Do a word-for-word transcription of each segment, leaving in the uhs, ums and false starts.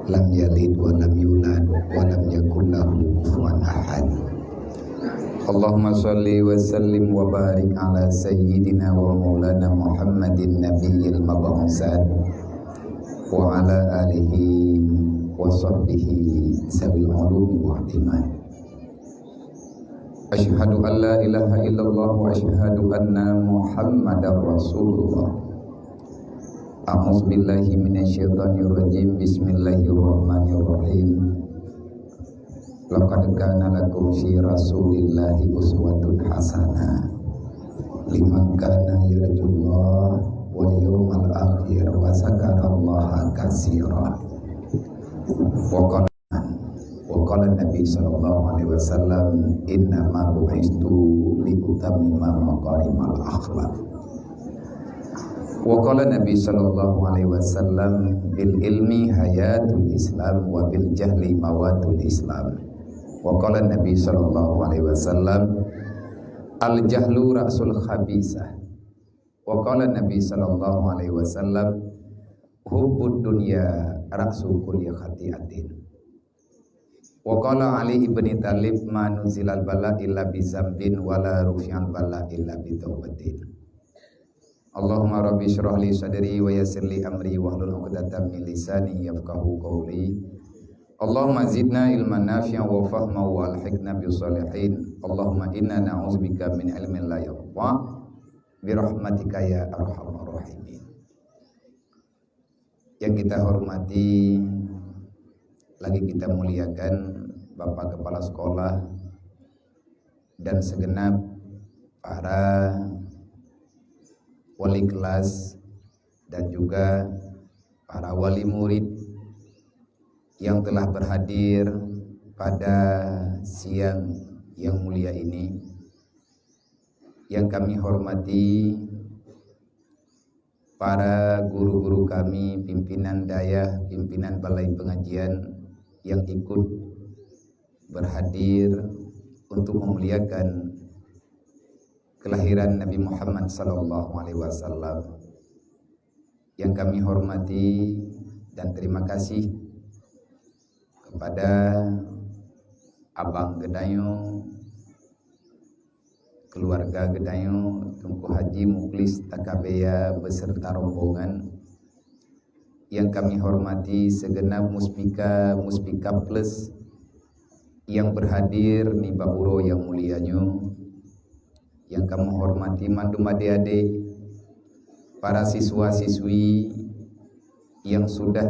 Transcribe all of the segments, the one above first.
Lam yalid wa lam yulad wa lam yakul lahu kufuwan ahad. Allahumma shalli wa sallim wa barik ala sayyidina wa maulana Muhammadin nabiyil mab'usat wa ala alihi wa sahbihi zawil ulumi wal ihtimal. Asyhadu an la ilaha illallah wa asyhadu anna Muhammadar Rasulullah. A'udzu billahi minasyaitonir rajim. Bismillahirrahmanirrahim. Laqad kana lakum fi Rasulillahi uswatun hasanah liman kana yarjullaha wal yawmal akhir wa dzakarallaha katsira. Wa qala Wa qala Nabi sallallahu alaihi wasallam, "Innama bu'istu li utammima makarimal akhlak." Wa qala Nabi sallallahu alaihi wasallam, "Bil ilmi hayatul Islam wa bil jahli mawatul Islam." Wa qala Nabi sallallahu alaihi wasallam, "Al jahlu ra'sul khabisah." Wa qala Nabi sallallahu alaihi wasallam, "Hubbud dunya ra'su kulli khati'atin." Wa qala Ali ibni Thalib, "Ma nuzilal bala illa bi zambin wa la rufi'al bala illa bi taubatin." Allahumma rabbi shrah li sadri wa yassir li amri wahlul 'uqdatam min lisani yafqahu qawli. Allahumma zidna ilman nafi'an wa fahma wa alhiqna bis salihin. Allahumma inna na'udzubika min ilmin la yanfa', bi rahmatika ya arhamar rahimin. Yang kita hormati, lagi kita muliakan Bapak Kepala Sekolah dan segenap para wali kelas dan juga para wali murid yang telah berhadir pada siang yang mulia ini. Yang kami hormati para guru-guru kami, pimpinan dayah, pimpinan balai pengajian yang ikut berhadir untuk memuliakan kelahiran Nabi Muhammad sallallahu alaihi wasallam. Yang kami hormati dan terima kasih kepada abang geutanyoe, keluarga geutanyoe, Teungku Haji Mukhlis Takabeya beserta rombongan. Yang kami hormati segenap muspika, muspika plus yang berhadir di uroe yang mulia nyoe. Yang kami hormati mandum adik-adik, para siswa-siswi yang sudah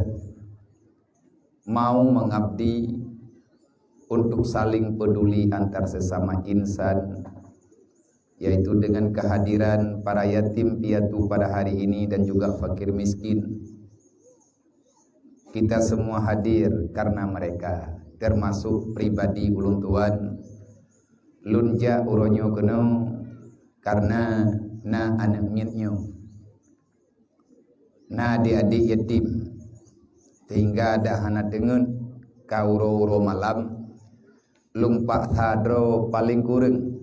mau mengabdi untuk saling peduli antar sesama insan, yaitu dengan kehadiran para yatim piatu pada hari ini dan juga fakir miskin. Kita semua hadir karena mereka, termasuk pribadi ulôn tuan. Lôn jak uroe nyoe keunoe karena na aneuk miet nyoe. Na adik-adik yatim, sehingga dak hana teungeut ka uroe-uroe malam, lôn paksa droe paling kureueng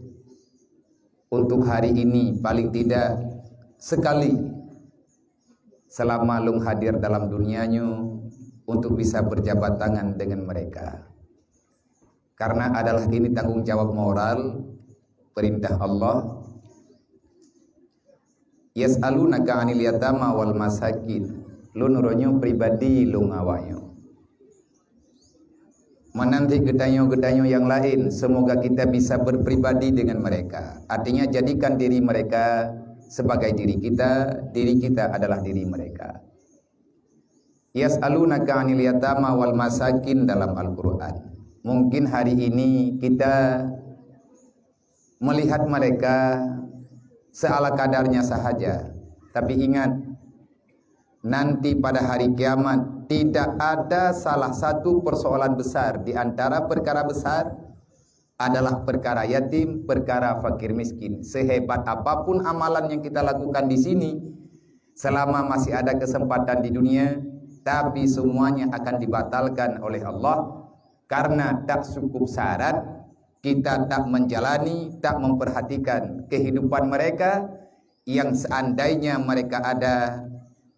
untuk hari ini, paling tidak sekali selama lôn hadir dalam dunia nyoe untuk bisa berjabat tangan dengan mereka. Karena adalah ini tanggung jawab moral, perintah Allah. "Yas'alunaka 'anil yatama wal masakin." Lôn uroe nyoe pribadi lôn ngon awak nyoe. Meunan cit geutanyoe-geutanyoe nyang laén, semoga kita bisa berpribadi dengan mereka. Artinya, jadikan diri mereka sebagai diri kita, diri kita adalah diri mereka. "Yas'alunaka 'anil yatama wal masakin" dalam Al-Quran. Mungkin hari ini kita melihat mereka seala kadarnya sahaja. Tapi ingat, nanti pada hari kiamat tidak ada salah satu persoalan besar di antara perkara besar adalah perkara yatim, perkara fakir miskin. Sehebat apapun amalan yang kita lakukan di sini, selama masih ada kesempatan di dunia, tapi semuanya akan dibatalkan oleh Allah karena tak cukup syarat, kita tak menjalani, tak memperhatikan kehidupan mereka yang seandainya mereka ada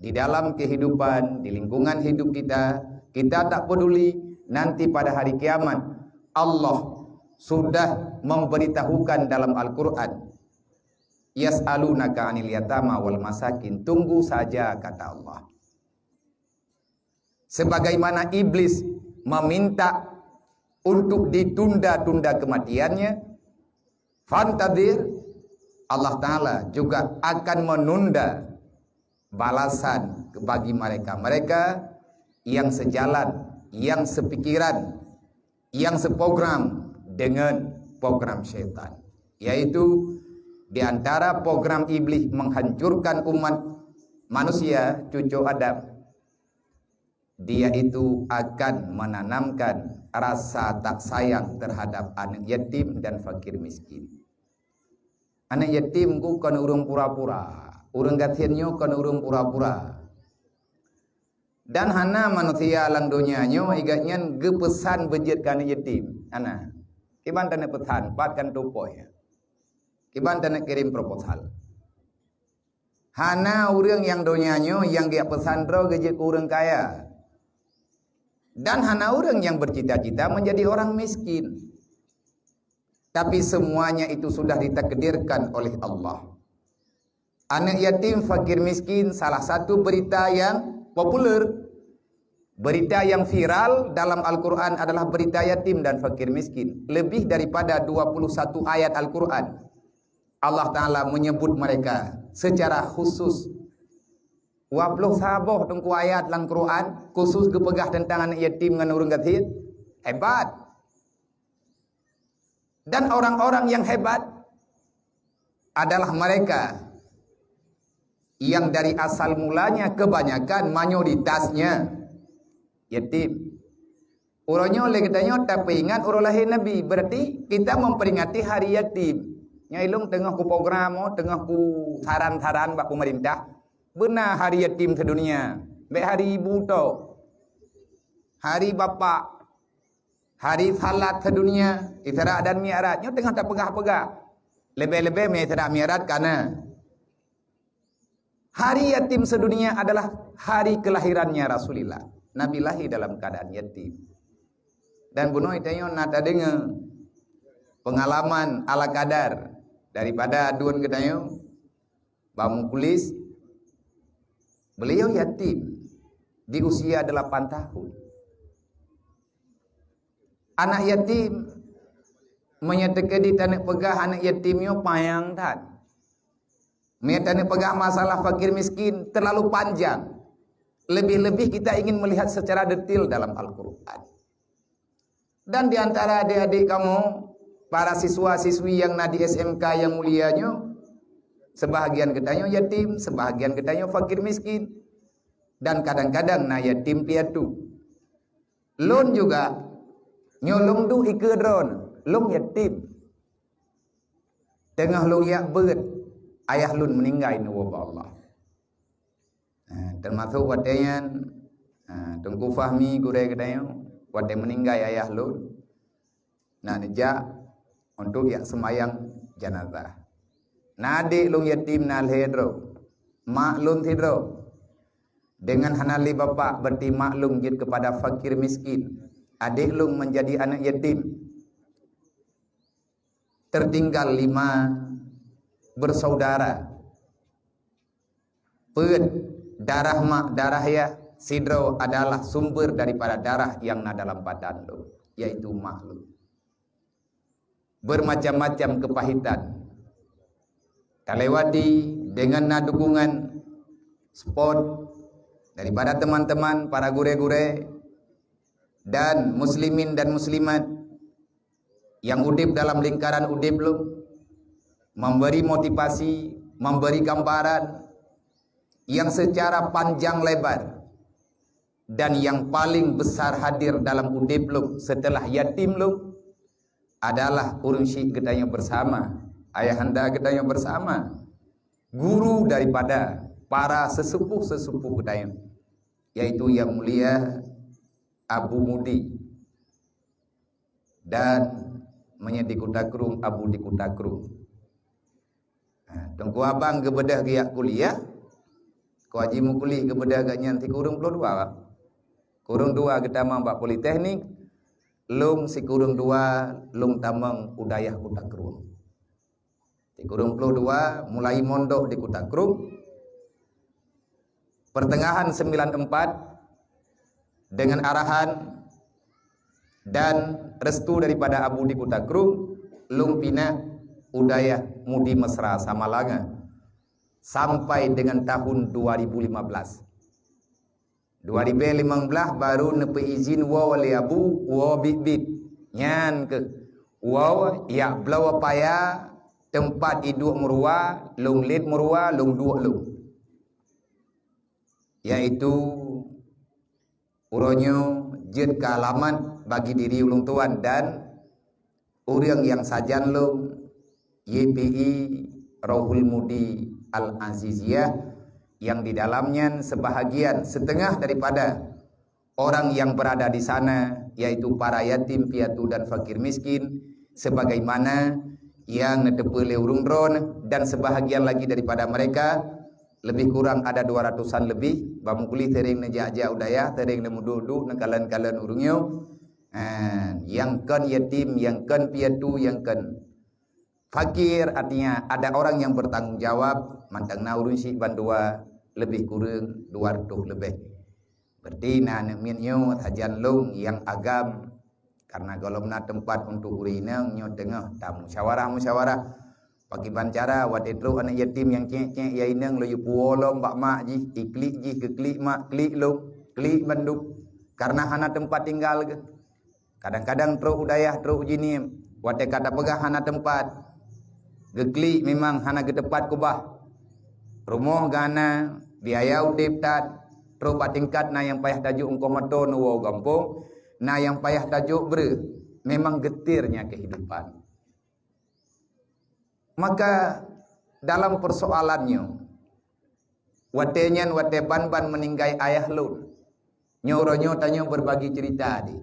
di dalam kehidupan, di lingkungan hidup kita, Kita tak peduli nanti pada hari kiamat Allah sudah memberitahukan dalam Al-Quran, "Yas'alunaka 'anil yatama wal masakin." Tunggu saja, kata Allah. Sebagaimana iblis meminta untuk ditunda-tunda kematiannya, fantadir, Allah Ta'ala juga akan menunda balasan bagi mereka-mereka yang sejalan, yang sepikiran, yang seprogram dengan program syaitan, yaitu di antara program iblis menghancurkan umat manusia, cucu Adam, dia itu akan menanamkan rasa tak sayang terhadap anak yatim dan fakir miskin. Anak yatim ku kon ureuëng pura-pura, ureuëng gasien nyoe kon ureuëng pura-pura. Dan hana manusia lam donya nyoe igat nyan geupeusan beujeuet keu anak yatim. Hana. Kiban taneuk peusan, pat kan tupoh ya. Kiban taneuk kirim proposal. Hana ureuëng nyang donya nyoe nyang geujak peusan droe geujeuet keu ureuëng kaya. Dan hana ureuëng nyang bercita-cita menjadi orang miskin. Tapi semuanya itu sudah ditakdirkan oleh Allah. Anak yatim, fakir miskin, salah satu berita yang populer. Berita yang viral dalam Al-Quran adalah berita yatim dan fakir miskin. Lebih daripada dua puluh satu ayat Al-Quran, Allah Ta'ala menyebut mereka secara khusus. Dua puluh saboh teungku ayat lam Quran khusus geupeugah tentang anak yatim ngon ureuëng gasien. Hebat. Dan orang-orang yang hebat adalah mereka yang dari asal mulanya kebanyakan, mayoritasnya, yatim. Uroe nyoe lé geutanyoe tapeuingat uroe lahé Nabi, berarti kita memperingati hari yatim. Nyoe ilong teungoh ku program, oh, teungoh ku saran-saran bak pemerintah. Beuna hari yatim sedunia. Bèk hari ibu tok. Hari bapak. Hari salat sedunia, Isra dan Mi'raj. Nyoe teungoh tapeugah-peugah. Leubeh-leubeh meu Isra Mi'raj kana. Hari yatim sedunia adalah hari kelahirannya Rasulullah. Nabi lahir dalam keadaan yatim. Dan bunoe tanyoe na tadeungoe pengalaman ala kadar daripada aduen geutanyoe, Bang Muklis, beliau yatim di usia delapan tahun. Anak yatim, meunyoe teukeudi taneuk peugah anak yatim nyoe panyang that. Meunyoe taneuk peugah masalah fakir miskin, terlalu panjang. Lebih-lebih kita ingin melihat secara detail dalam Al-Quran. Dan di antara adik-adik kamoe, para siswa-siswi nyang na di S M K nyang mulia nyoe, sebahagian geutanyoe yatim, sebahagian geutanyoe fakir miskin. Dan kadang-kadang na yatim piatu. Lôn juga, nyoe lôn duek ikeue droeneuh, lôn yatim. Teungoh lôn jak beuet, ayah lôn meuninggai neuwoe bak Allah. Ha, teumasok watèe nyan, ha, Teungku Fahmi gurèe geutanyoe, watèe meuninggai ayah lôn, na neujak untuk jak seumayang janazah. Na adék lôn yatim na lhèe droe, mak lôn sidroe. Deungon hana lé bapak, berarti mak lôn jeuet keupada fakir miskin. Adék lôn menjadi aneuk yatim. Tertinggal lima bersaudara. Peuet, darah mak, darah yah, sidroe adalah sumber daripada darah nyang na dalam badan lôn, yaitu mak lôn. Bermacam-macam kepahitan talewati deungon na dukungan support daripada teman-teman para gurèe-gurèe dan muslimin dan muslimat nyang udép dalam lingkaran udép lôn, memberi motivasi, memberi gambaran nyang secara panjang lebar, dan nyang paling besar hadir dalam udép lôn setelah yatim lôn adalah ureueng syik geutanyoe bersama, ayahanda geutanyoe bersama, guru daripada para sesepuh-sesepuh geutanyoe, yaitu Yang Mulia Abu Mudi. Dan meunyoe di Kuta Krueng, Abu di Kuta Krueng. Ha, Teungku Abang geubeudôh geujak kuliah, Teungku Haji Muklis geubeudôh geuh nyan sikureueng ploh dua. Kureueng dua geutamong bak politeknik, lôn sikureueng dua lôn tamong u dayah Kuta Krueng. Sikureueng ploh dua mulai mondok di Kuta Krueng. Pertengahan sembilan empat, dengan arahan dan restu daripada Abu di Kuta Krueng, lôn pinah u dayah Mudi Mesra Samalanga sampai dengan tahun dua ribu lima belas. Dua ribu lima belas baru neupeuizin woe lé Abu, woe biet-biet. Nyan keuh woe jak bloe paya, teumpat iduek meurua, lôn lét meurua, lôn duek lôn. Yaitu uroe nyoe jeuet keu alamat bagi diri ulôn tuan dan ureuëng nyang sajan lôn, Y P I Rohul Mudi Al-Aziziyah, yang di dalamnya sebahagian, setengah daripada orang yang berada di sana, yaitu para yatim piatu dan fakir miskin, sebagaimana yang neuteupeue lé ureuëng droe, dan sebahagian lagi daripada mereka, lebih kurang ada dua ratusan lebih, bak mukli sering neujak-jak u dayah, sering neumeuduek-duek, neukalon-kalon ureuëng nyoe. Ha, nyang kon yatim, nyang kon piatu, nyang kon fakir, artinya ada orang yang bertanggung jawab, mantong na ureuëng syiek bandua, lebih kureueng dua reutôh leubeh. Berarti na aneuk miet nyoe sajan lôn nyang agam, karena gohlom na teumpat untuk ureuëng inong nyoe teungoh tamusyawarah-musyawarah. Pakiban cara watée trok aneuk yatim nyang cék-cék ya inong laju puwoe lom bak mak jih, iklik jih, geuklik mak, klik lôn, klik bandum, karena hana teumpat tinggal geuh. Kadang-kadang trok u dayah, trok u jinim, watée ka tapeugah hana teumpat. Geuklik memang hana geuteupat keubah. Rumoh gana, biaya udeb that, trok bak tingkat na nyang payah tajok ongkoh moto neuwoe u gampông, na nyang payah tajok breueh. Memang geutir nyan kehidupan. Maka dalam persoalan nyoe, watée nyan watée ban-ban meuninggai ayah lôn. Nyoe uroe nyoe tanyoe berbagi cerita di.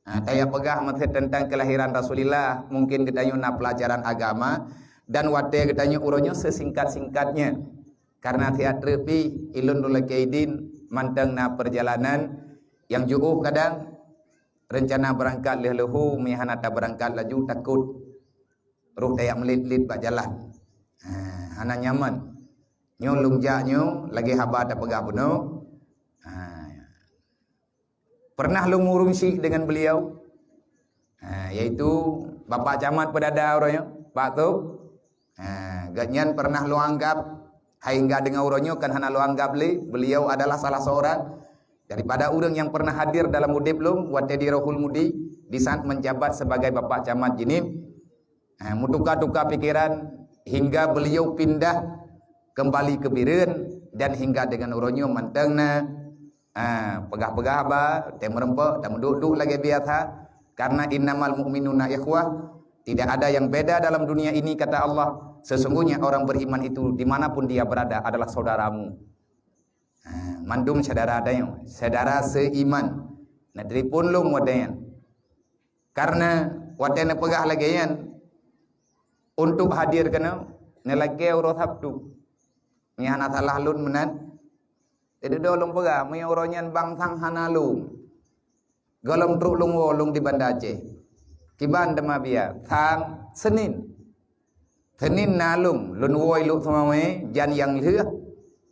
Ha, tajak peugah meuteuk tentang kelahiran Rasulullah, mungkin geutanyoe na pelajaran agama, dan watée geutanyoe uroe nyoe sesingkat-singkatnya. Karena siat treuk pih, ilôn lôn lakée idin, mantong na perjalanan nyang jiôh kadang rencana beurangkat lheueh leuhu, meuhana tabeurangkat laju takot roh tajak meulit-lit bak jalan. Ha, hana nyaman. Nyoe lôn jak nyoe, lagée haba tapeugah bunoe. Ha, pernah lôn ureuëng syiek dengan beliau, ha, yaitu Bapak Camat Peudada uroe nyoe, Pak Top. Ha, gobnyan pernah lôn anggap, hai hingga deungoe uroe nyoe kan hana lôn anggap lé, beliau adalah salah seorang daripada ureuëng yang pernah hadir dalam udeb lôn watée di Rohul Mudi, di saat menjabat sebagai Bapak Camat jinim. Ha, meutuka-tuka pikiran hingga beliau pindah kembali ke Bireuen dan hingga dengan uroe nyoe mantong na, ha, peugah-peugah haba, teumeureumpok, tameuduek-duek lagée biasa, karena innamal mu'minuna ikhwah, tidak ada yang beda dalam dunia ini, kata Allah, sesungguhnya orang beriman itu dimanapun dia berada adalah saudaramu. Ha, mandum syedara tanyoe, syedara seiman. Neutelepon lôn watée nyan. Karena watée neupeugah lagée nyan, untuk hadir keunoe, neulakée uroe Sabtu. Nyan hana salah lôn meunan. Jadi, dua lôn peugah, meunyoe uroe nyan bang sang hana lôn. Gohlom trok lôn woe lôn di Banda Aceh. Kiban teuma bia, sang Senin. Senin na lôn, lôn woe i Lhokseumawe, jan nyang lheueh.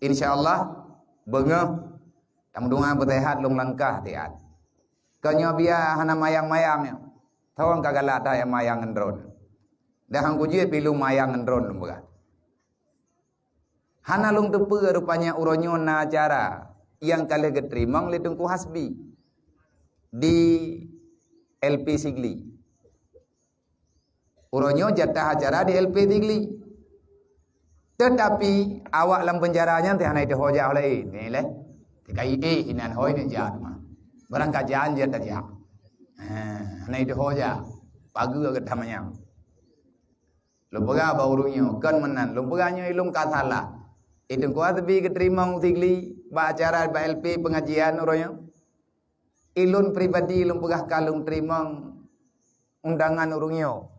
Insya Allah, beungoh tameudoa beuseuhat lôn langkah siat. Kon nyoe bia hana mayang-mayang nyoe. Thon ka galak that nyang mayang ngon droen. Dah han kujeuet pih lôn mayang ngon droen lôn peugah. Hana lôn teupeue rupanya uroe nyoe na acara nyang ka lheueh geuteurimong lé Teungku Hasbi di L P Sigli. Uroe nyoe jatah acara di L P Sigli. Tetapi awak lam penjara nyan teuh hana iteuho jak lé, ni lé. Teuka ié inan hôi ni jak teuma. Barang ka jan jeuet tajak. Ha, hana iteuho jak. Pageue geutamanyang. Lôn peugah bak ureuëng nyoe, kon meunan. Lôn peugah nyoe ilôn ka salah. Teungku Hasbi geuteurimong u Sigli bak acara bak L P pengajian uroe nyoe. Ilôn pribadi lôn peugah ka lôn teurimong undangan ureuëng nyoe.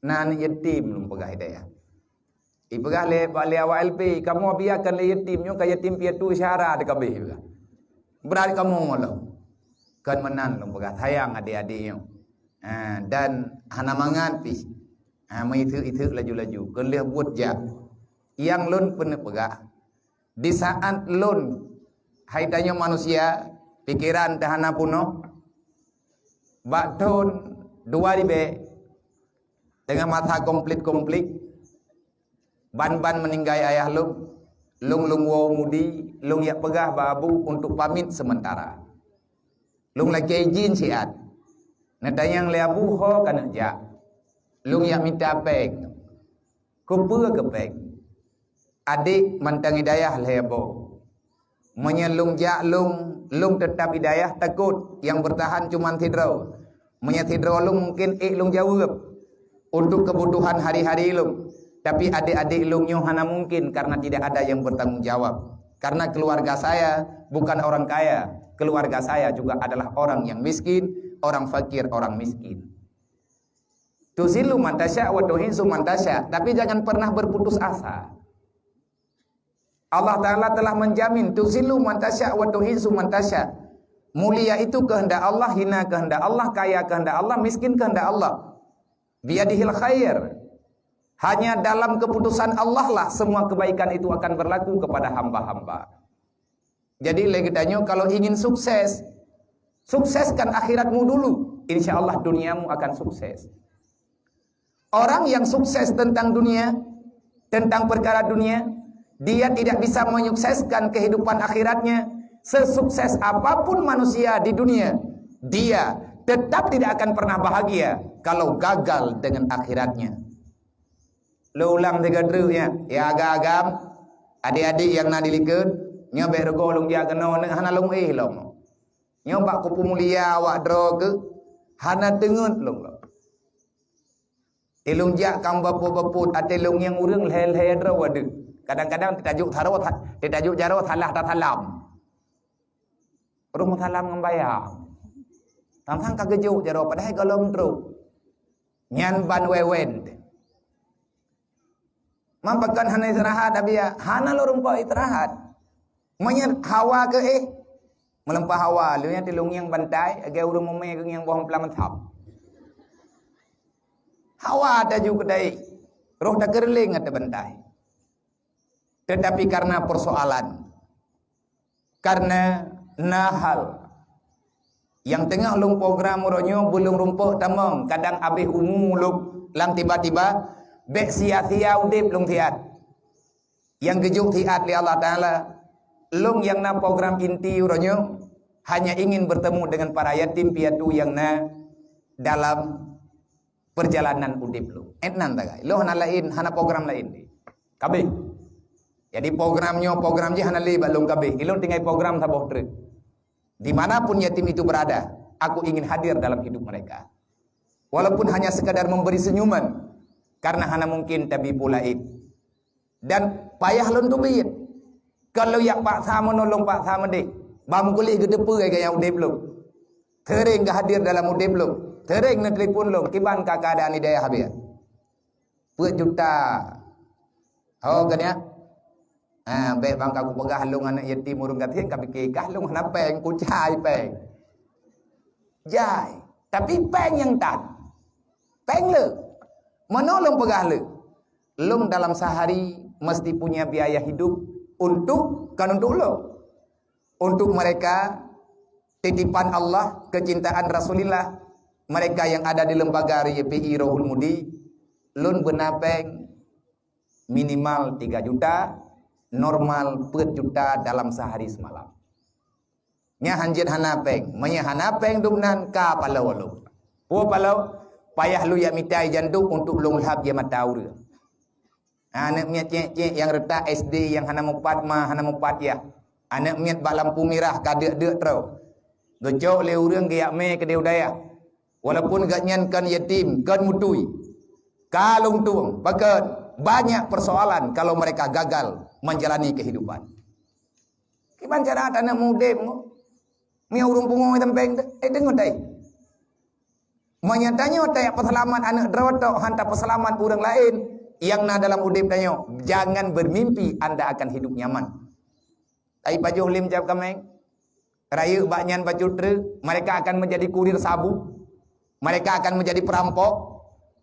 Na aneuk yatim lôn peugah hidayah. Ipeugah lé bak lé awak L P, kamoe biarkan lé yatim nyoe ka yatim piatu syara dikabeh peugah. Brat kamoe lom. Kon meunan lôn peugah, sayang adik-adik nyoe. Ha, dan hana mangat pih. Ha, meuitheuk-itheuk laju-laju. Kon lheueh buet jak. Nyang lôn peuneuk peugah, di saat lôn hai tanyoe manusia, pikeran teuhana peunoh, bak thon dua ribèe, teungoh masa konflik-konflik, ban-ban meuninggai ayah lôn, lôn lôn woe u Mudi, lôn jak peugah bak Abu untuk pamit sementara. Lôn lakèe izin siat. Neutanyong lé Abu, ho ka neuk jak. Lôn jak mita péng. Keupeue keu péng? Adék mantong hidayah lhèe boh. Meunyoe lôn jak lôn, lôn teutab hidayah, takot nyang beurtahan cuma sidroe. Meunyoe sidroe lôn mungken ék lôn jaweueb untuk keubutuhan hari-hari lôn. Tapi adék-adék lôn nyoe hana mungken karena tidak ada yang bertanggung jawab. Karena keluarga saya bukan orang kaya, keluarga saya juga adalah orang yang miskin, orang fakir, orang miskin. Tuzillu man tasya wa tu'izzu man tasya, tapi jangan pernah berputus asa. Allah Ta'ala telah menjamin, tuzillu man tasya wa tu'izzu man tasya. Mulia itu kehendak Allah, hina kehendak Allah, kaya kehendak Allah, miskin kehendak Allah. Biyadihil khair. Hanya dalam keputusan Allah lah semua kebaikan itu akan berlaku kepada hamba-hamba. Jadi lé geutanyoe kalau ingin sukses, sukseskan akhiratmu dulu. Insya Allah duniamu akan sukses. Orang yang sukses tentang dunia, tentang perkara dunia, dia tidak bisa menyukseskan kehidupan akhiratnya. Sesukses apapun manusia di dunia, dia tetap tidak akan pernah bahagia kalau gagal dengan akhiratnya. Lôn ulang sigoe treuk nyan, ya agam-agam, adik-adik nyang na di likot, nyoe bèk rugoe lôn jak keunoe, hana lôn éh lom. Nyoe bak kupeumulia awak droe keuh, hana teungeut lôn lom. Ilôn jak ka meubapu-bapu, até lôn nyang ureueng lhèe-lhèe droe deuh. Kadang-kadang teutajok saroe, teutajok jaroe salah tasalam. Roh meusalam ngon bayang. Sang-sang ka geujok jaroe padahai gohlom trok. Nyan ban wewen. Man pakon hana istirahat, Abiya? Hana lôn rumpok istirahat. Meunyoe hawa keu éh, meuleumpah hawa, lheueh nyan teulông ngieng bantai, lagèe ureueng mumè keu ngieng boh meupeula meuthab. Hawa taju keu daék, roh takeureuléng ateueh bantai. Tetapi karena persoalan, karena na hal nyang teungoh lôn program uroe nyoe beulông rumpok tamong, kadang abéh umu lôn lam tiba-tiba, bèk sia-sia udép lôn siat. Nyang geujok siat lé Allah Taala, lôn nyang na program inti uroe nyoe hanya ingin bertemu dengan para yatim piatu nyang na dalam perjalanan udép lôn. Étnan tagai. Lôn hana laén, hana program laén deh. Kabéh. Jadi program nyoe, program jih hana lé bak lôn kabéh. Ilôn tinggai program saboh treuk. Di mana pun yatim itu berada, aku ingin hadir dalam hidup mereka. Walaupun hanya sekadar memberi senyuman, karena hana mungkin tabi pulaet. Dan payah lôn teubiet. Kon lôn jak paksa meunolong, paksa meudeh. Bak meuguléh geuteupeue gaya udép lôn. Seuréng geuhadir dalam udép lôn. Seuréng neutelepon lôn, kiban ka keuadaan di dayah Abiya. Peuet juta. Ho, kan nyan? Ha, bèk bang ka kupeugah lôn aneuk yatim ureueng gasien, ka pike kah lôn hana péng, kucai péng. Jai. Tapi péng nyang tan. Péng le. Meunoe lôn peugah le. Lôn dalam sehari mesti punya biaya hidup untuk, kan untuk lôn. Untuk mereka, titipan Allah, kecintaan Rasulullah, mereka yang ada di lembaga R Y P I Rohul Mudi, lôn beuna péng minimal tiga juta, normal peuet juta dalam sehari semalam. Nyan hanjeuet hana péng. Meunyoe hana péng dum nan ka paloe lôn. Peue paloe? Payah lôn jak mita ié jantung untuk lôn lhab ié mata ureueng. Aneuk miet cék-cék nyang reutak S D nyang hana mupat ma, hana mupat yah. Aneuk miet bak lampu mirah ka deuk-deuk troe. Geucok lé ureueng geujak mé keudéh u dayah. Walaupun gobnyan kon yatim, kon mutui. Ka lôn tueng, pakon banyak persoalan kalau mereka gagal menjalani kehidupan. Kiban cara taneuk udép nyoe? Meunyoe ureueng pungo i sampéng teuh, eh, deungon tai. Meunyoe tanyoe tajak peuseulamat aneuk droe tok, han tapeuseulamat ureueng laén nyang na dalam udép tanyoe, jangan bermimpi anda akan hidup nyaman. Ai pajoh lé meucab kaméng. Rayeuk bak nyan bacut treuk, mereka akan menjadi kurir sabu, mereka akan menjadi perampok,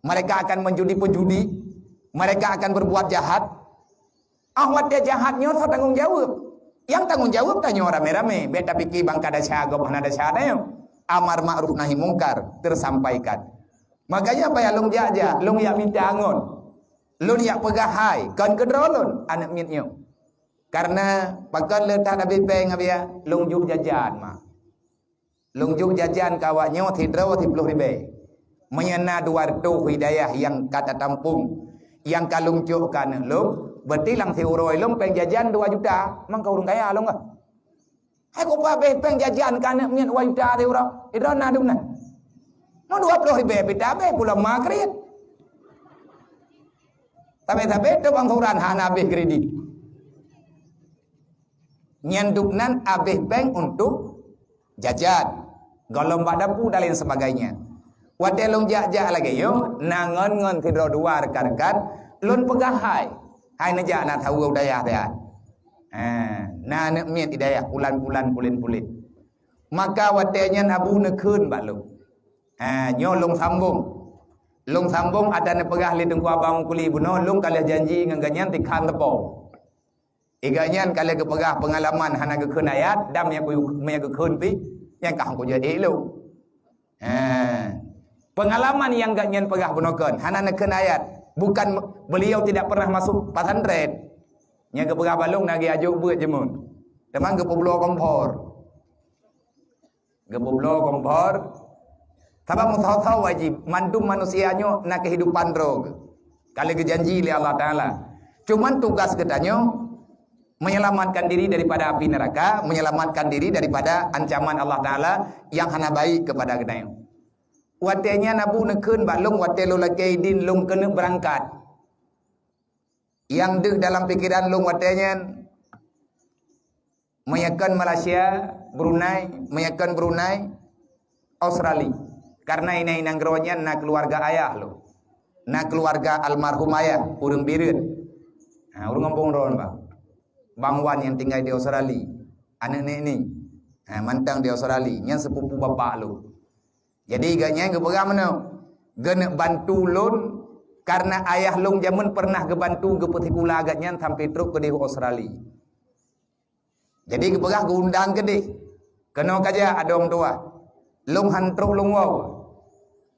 mereka akan menjudi pejudi, mereka akan berbuat jahat. Ah, watée jahat nyoe soe tanggong jaweueb? Nyang tanggong jaweueb tanyoe ramé-ramé. Bék tapike bangka desya gob hana desya tanyoe. Amar makruf nahi mungkar tersampaikan. Makanya payah lôn jak-jak, lôn jak mita ngon. Lôn jak peugah hai, kon keudroe lôn, aneuk miet nyoe. Karena pakon le that abéh péng, Abiya, lôn jok jajan, mak. Lôn jok jajan keu awak nyoe sidroe siploh ribée. Meunyoe na dua reutôh hidayah nyang ka tatampong, nyang ka lôn cok keu aneuk lôn, berarti lam siuroe lôn péng jajan dua juta, mangka ureuëng kaya lôn kah? Hai, ku pabéh péng jajan keu aneuk miet dua juta siuroe, sidroe na dum na. Nyoe dua ploh ribée pih tabéh pulang ma kriet. Sabé-sabé teuh angsuran hana abéh kredit. Nyan dum nan abéh péng untuk jajan, gohlom bak dapu dan lain sebagainya. Watée lôn jak-jak lagée nyoe, na ngon-ngon sidroe dua rekan-rekan, lôn peugah hai. Hai neujak na saweue u dayah siat. Ha, na aneuk miet di dayah pulan-pulan pulen-pulen. Maka watée nyan Abu neukheun bak lôn. Ha, nyoe lôn sambong. Lôn sambong ata neupeugah lé Teungku Abang Kuli bunoe, lôn ka lheueh janji ngon gobnyan tikhan teupeu. Iga nyan ka lheueh geupeugah peungalaman hana geukheun ayat, dan meunyo geu-, meunyo geukheun pih, nyan ka hana kujeuet ék lôn. Ha. Peungalaman nyang gobnyan peugah bunoe kon, hana neukheun ayat. Bukan beliau tidak pernah masuk pesantren. Nyang geupeugah bak lôn na geuajok beuet jeumon. Teuma geupeubloe kompor. Geupeubloe kompor. Sabab meusoe-soe wajéb, mandum manusia nyoe na keuhidupan droe geuh. Ka lheueh geujanji lé Allah Taala. Cuman tugas geutanyoe menyelamatkan diri daripada api neraka, menyelamatkan diri daripada ancaman Allah Taala yang hana baik kepada geutanyoe. Watée nyan Abu neukheun bak lôn watée lôn lakée idin lôn keuneuk beurangkat. Nyang deuh dalam pikeran lôn watée nyan, meunyo kon Malaysia, Brunei, meunyo kon Brunei, Australia. Karena inong-inong droe nyan na keuluwarga ayah lôn. Na keuluwarga almarhum ayah, ureuëng Bireuen. Ha, ureuëng gampông droe, Bang. Bang Wan nyang tinggai di Australia. Aneuk nek ni. Ha, mantong di Australia. Nyan sepupu bapak lôn. Jadi gobnyan geupeugah meunoe, geuneuk bantu lôn karena ayah lôn jameun pernah geubantu geupeusikula gobnyan sampai trok keudeh u Australia. Jadi geupeugah geuundang keudeh. Keunoe ka jak adoe meutuwah. Lôn han trok lôn woe.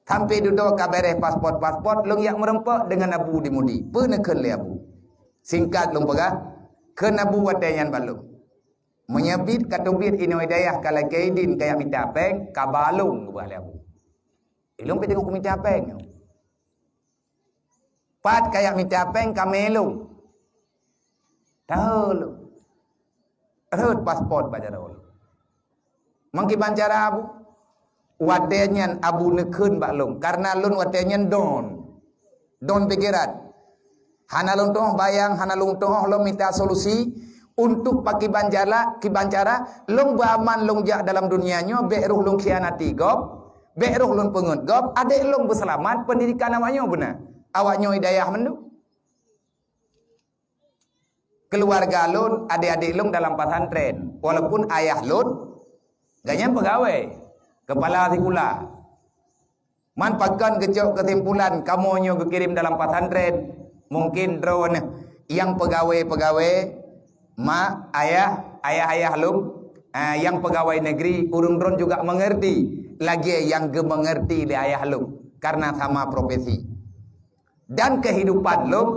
Sampai dudoe ka bèrèh paspot-paspot, lôn jak meureumpok deungon Abu di Mudi. Peue neukheun lé Abu? Singkat lôn peugah, kheun Abu watée nyan bak lôn. Meunyo biet ka teubiet inoe i dayah ka lakée idin ka jak mita péng, ka ba lôn, geupeugah lé Abu. Ilôn pih teungoh kumita péng. Pat ka jak mita péng ka mé lôn. Tahe lôn. Rhot paspot bak jaroe lôn. Meukiban cara Abu? Watée nyan Abu neukheun bak lôn, karena lôn watée nyan don. Don pikeran. Hana lôn teungoh bayang, hana lôn teungoh lôn mita solusi untuk pakiban jala, kiban cara lôn beuaman lôn jak dalam dunia nyoe, bék roh lôn khianati gob, bék roh lôn peungeut gob, adék lôn beuseulamat, pendidikan awak nyoe beuna. Awak nyoe i dayah mandum. Keuluwarga lôn, adék-adék lôn dalam pesantren, walaupun ayah lôn gobnyan peugawée, keupala sikula. Man pakon geucok keusimpulan kamoe nyoe geukirém dalam pesantren, mungkin droeneuh nyang peugawée-peugawée, mak, ayah, ayah-ayah lôn, ah, nyang peugawée negeri, ureuëng droen juga mengerti lagée nyang geumengerti lé ayah lôn, karena sama profesi. Dan kehidupan lôn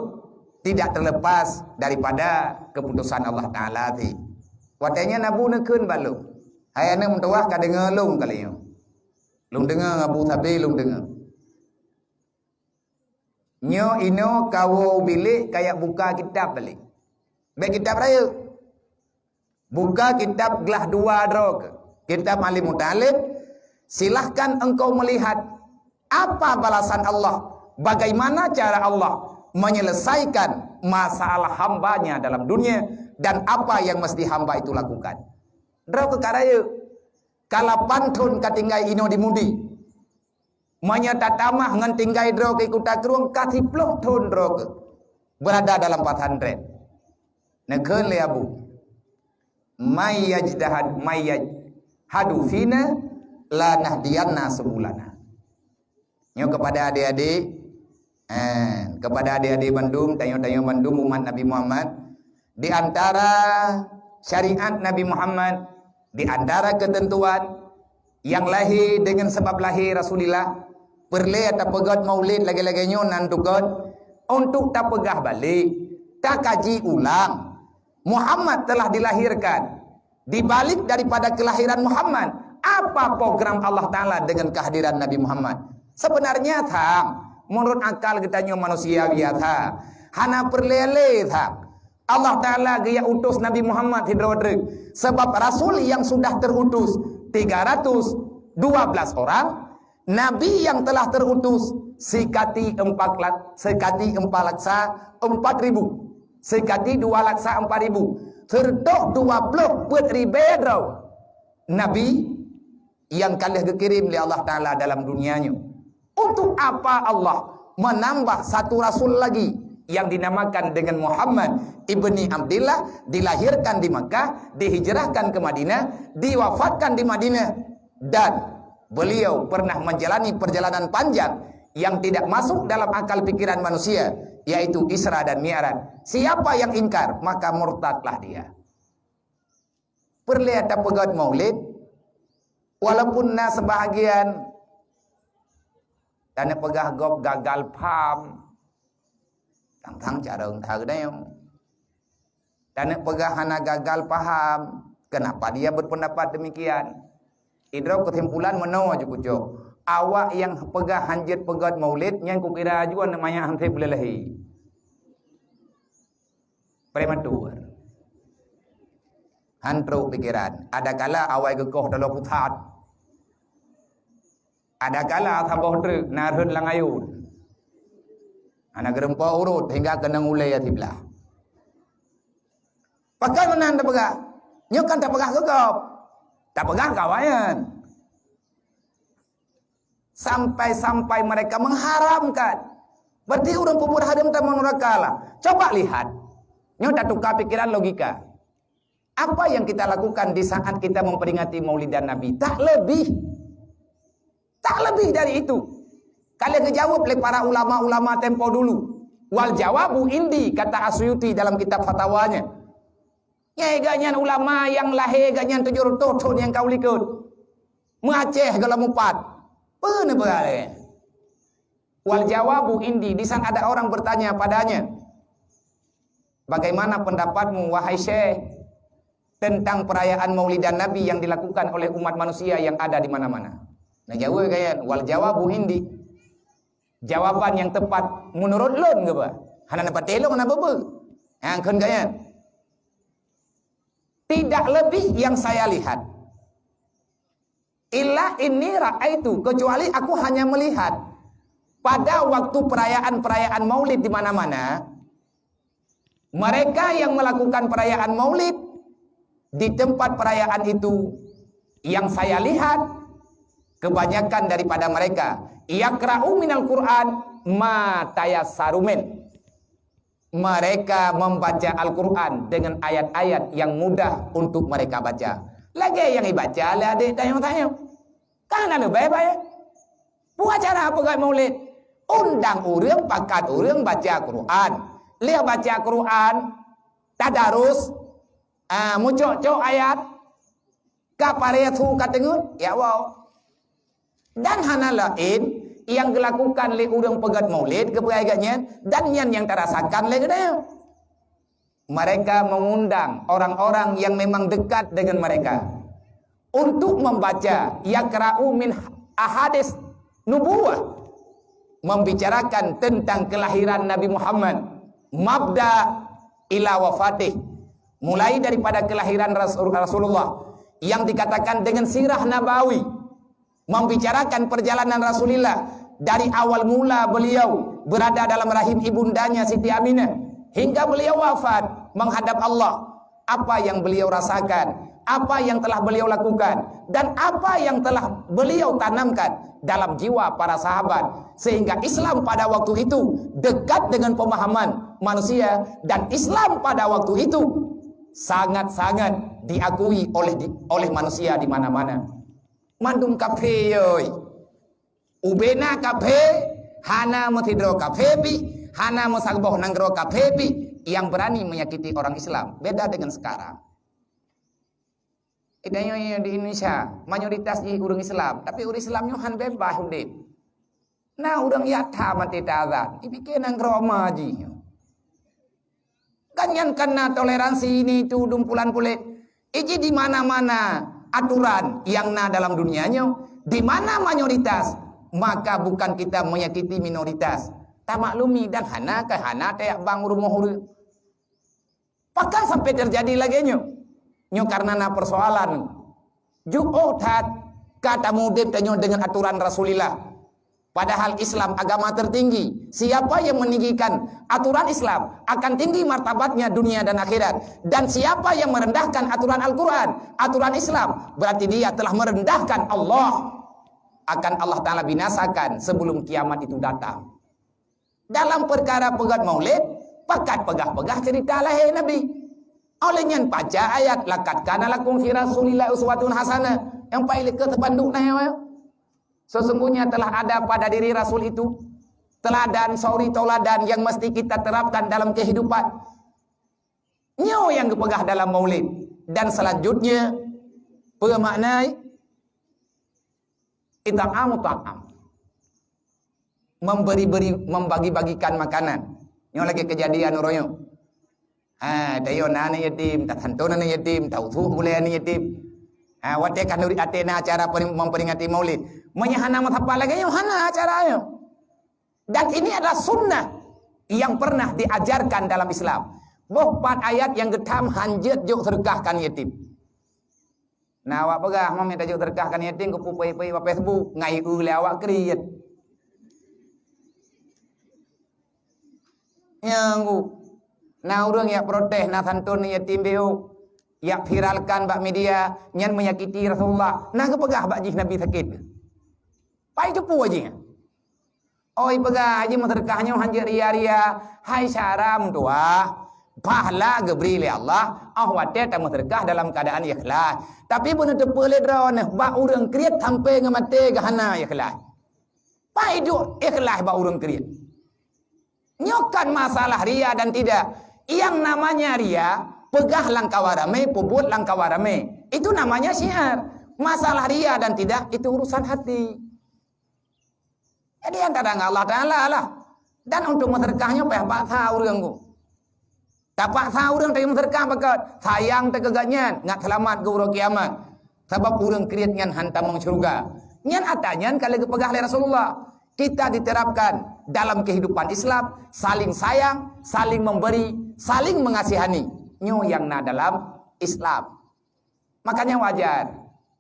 tidak terlepas daripada keputusan Allah Taala sih. Watée nyan Abu neukheun bak lôn, hai aneuk meutuwah ka deungoe lôn kali nyoe. Lôn deungoe Abu sabe lôn deungoe. Nyoe inoe kawoe u bilék ka jak buka kitab balik. Bék kitab rayeuk. Buka kitab glah dua droe keuh, kitab Alim Muta'alim, silahkan engkau melihat apa balasan Allah, bagaimana cara Allah menyelesaikan masalah hambanya dalam dunia dan apa yang mesti hamba itu lakukan. Droe keuh ka rayeuk, ka lapan thon ka tinggai inoe di Mudi. Meunyoe tatamah ngon tinggai droe keuh Kuta Krueng ka siploh thon droe keuh beurada dalam pesantren. Neukheun lé Abu, "May yajtahad, may yaj-, hadu fina lanahdiyanna subulana." Nyoe kepada adik-adik, eh, kepada adik-adik bandum, tanyoe-tanyoe bandum umat Nabi Muhammad, di antara syariat Nabi Muhammad, di antara ketentuan nyang lahé deungon sabab lahé Rasulullah, peureulée tapeugét maulid lagée-lagée nyoe nan tukot untuk tapeugah balek, takaji ulang. Muhammad telah dilahirkan. Di balik daripada kelahiran Muhammad, apa program Allah Taala dengan kehadiran Nabi Muhammad? Sebenarnya, thang, menurut akal geutanyoe manusia biasa, hana peureulée lé, thang. Allah Taala geujak utus Nabi Muhammad sidroe treuk, sebab rasul yang sudah terutus tiga ratus dua belas orang, Nabi yang telah terutus sikati empat lak-, sikati empat laksa empat ribu, sikati dua laksa empat ribu, seureutoh dua ploh peuet ribée droe nabi nyang ka lheueh geukirém lé Allah Taala dalam dunia nyoe. Untuk apa Allah menambah satu rasul lagi yang dinamakan dengan Muhammad ibni Abdillah, dilahirkan di Makkah, dihijrahkan ke Madinah, diwafatkan di Madinah, dan beliau pernah menjalani perjalanan panjang yang tidak masuk dalam akal pikiran manusia, yaitu Isra dan Mi'raj. Siapa yang ingkar, maka murtadlah dia. Peureulée tapeugét maulid, walaupun na sebahagian taneuk peugah gob gagal paham, tang-tang carông that geutanyoe. Taneuk peugah hana gagal paham, kenapa dia berpendapat demikian? Idroe keusimpulan meunoe jeuet kucok, awak nyang peugah hanjeuet peugét maulid nyan kukira jua aneuk manyak han sép lé lahé. Prematur. Han trok pikeran. Adakala awai geukoh taloe pusat. Adakala saboh treuk na rhot lam ayôn. Hana geureumpok urot hingga keunong ulée siblah. Pakon meunan tapeugah? Nyoe kan tapeugah keu gob. Tapeugah keu awaknyan. Sampai-sampai mereka mengharamkan. Berarti ureuëng peubuet hareuem tamong nuraka lah. Coba lihat. Nyoe tatuka pikiran logika. Apa yang kita lakukan di saat kita memperingati Maulidan Nabi? Tak lebih. Tak lebih dari itu. Ka lheueh geujaweueb lé para ulama-ulama tempo dulu. Wal jawabu indi, kata As-Suyuti dalam kitab fatwanya. Nyai geuhnyan ulama nyang lahé geuhnyan tujoh reutôh thon nyang ka u likot. Meuaceh gohlom mupat. Peue neupeugah lé? Wal jawabu indi, di sana ada orang bertanya padanya, "Bagaimana pendapatmu, wahai Syekh, tentang perayaan Maulidan Nabi yang dilakukan oleh umat manusia yang ada di mana-mana?" Nah, jaweueb geuhnyan, "Wal jawabu indi." Jawaban yang tepat menurut lôn geuba. Hana neupatéh lôn hana beubeue. Hang kheun geuhnyan. Tidak lebih yang saya lihat. Illa inni ra'aitu, kecuali aku hanya melihat pada waktu perayaan-perayaan Maulid di mana-mana, mereka yang melakukan perayaan Maulid di tempat perayaan itu, yang saya lihat, kebanyakan daripada mereka yaqra'u minal Qur'an ma tayassaru min. Mereka membaca Al-Quran dengan ayat-ayat yang mudah untuk mereka baca. Lagée nyang ibaca lé adék tanyoe-tanyoe. Kan hana leubeh baik. Peue cara peugah Maulid? Undang ureuëng, pakat ureuëng baca Quran. Lheueh baca Quran, tadarus, ah, meucok-cok ayat, ka paré su ka teungeut, ya wow. Dan hana laén nyang geulakukan lé ureuëng peugét Maulid keupeue geuhnyan, dan nyan nyang tarasakan lé geutanyoe. Mereka mengundang orang-orang yang memang dekat dengan mereka untuk membaca yaqra'u min ahadits nubuwah, membicarakan tentang kelahiran Nabi Muhammad, mabda ila wafatih, mulai daripada kelahiran Rasul-, Rasulullah yang dikatakan dengan sirah nabawi, membicarakan perjalanan Rasulullah dari awal mula beliau berada dalam rahim ibundanya Siti Aminah hingga beliau wafat menghadap Allah, apa yang beliau rasakan, apa yang telah beliau lakukan, dan apa yang telah beliau tanamkan dalam jiwa para sahabat, sehingga Islam pada waktu itu dekat dengan pemahaman manusia, dan Islam pada waktu itu Sangat-sangat diakui oleh di, oleh manusia di mana-mana. Mandum kafé yoi. Ubena kafé, hana meusidroe kafé pi, hana meusaboh nanggroe kafé pi yang berani menyakiti orang Islam. Beda dengan sekarang. Itanyoe di Indonesia, mayoritas jih ureuëng Islam, tapi ureuëng Islam nyoe han bebas udeb. Na ureuëng yak that maté tazan, ipike nanggroe ma jih nyoe. Kan nyan kana toleransi ini itu dumpulan pulet. Iji di mana-mana aturan yang na dalam dunia nyoe, di mana mayoritas, maka bukan kita menyakiti minoritas. Tamaklumi dan hana ke hana tayak bang rumoh ureuëng. Bahkan sampai terjadi lagi nyoe. Nyoe karena na persoalan. Juoh that ka tamudeb tanyoe dengan aturan Rasulullah. Padahal Islam agama tertinggi. Siapa yang meninggikan aturan Islam akan tinggi martabatnya dunia dan akhirat. Dan siapa yang merendahkan aturan Al-Quran, aturan Islam, berarti dia telah merendahkan Allah. Akan Allah Ta'ala binasakan sebelum kiamat itu datang. Dalam perkara peugét maulid, pakat peugah-peugah cerita lahé Nabi. Oleh nyan baca ayat, "Laqad kana lakum fi Rasulillah uswatun hasanah." Nyang paih likot teupan duek na nyoe. Sesungguhnya telah ada pada diri Rasul itu teladan, suri tauladan yang mesti kita terapkan dalam kehidupan. Nyoe nyang geupeugah dalam maulid. Dan selanjutnya, peue makna it'amu ta'am. Memberi-beri, membagi-bagikan makanan. Nyoe lagée kejadian uroe nyoe. Ha, tayo na aneuk yatim, tasanton aneuk yatim, tausu gulai aneuk yatim. Ha, watée ka nuri até na acara peri-, memperingati maulid. Meunyoe hana meusapat lagée nyoe, hana acara nyoe. Dan ini adalah sunnah yang pernah diajarkan dalam Islam. Boh pat ayat nyang geutham hanjeuet jok seudeukah keu aneuk yatim. Na awak peugah, "Mam, mita jok seudeukah keu aneuk yatim, geupeu pei-pei bak Facebook, ngai eu lé awak kriet." Nyang u, na ureuëng yak protes, na santon aneuk yatim B O, yak viralkan bak media, nyan menyakiti Rasulullah. Na geupeugah bak jih Nabi sakét. Pai teupeu jih. Oi peugah, jih meuseudeukah nyoe hanjeuet ria-ria, hai syara meutuah. Pahala geubri lé Allah, óh watée tameuseudeukah dalam keuadaan ikhlas. Tapi beuneuteupeu lé droeneuh, bak ureuëng kriet sampai ngon maté geuhana ikhlas. Pai duek ikhlas bak ureuëng kriet. Nyoe kan masalah ria dan tidak. Yang namanya ria, peugah lam kawan ramé, peubuet lam kawan ramé. Itu namanya syiar. Masalah ria dan tidak, itu urusan hati. Jadi antara Allah Ta'ala lah. Dan untuk meuseudeukah nyoe payah paksa ureuëng ku. Tapaksa ureuëng teurimong seudeukah beukeuet, sayang teuh keu gobnyan, ngat seulamat geuh uroe kiamat. Sabab ureuëng kriet nyan han tamong syeuruga. Nyan ata nyan ka lheueh geupeugah lé Rasulullah. Kita diterapkan dalam kehidupan Islam, saling sayang, saling memberi, saling mengasihani. Nyoe nyang na dalam Islam. Makanya wajar.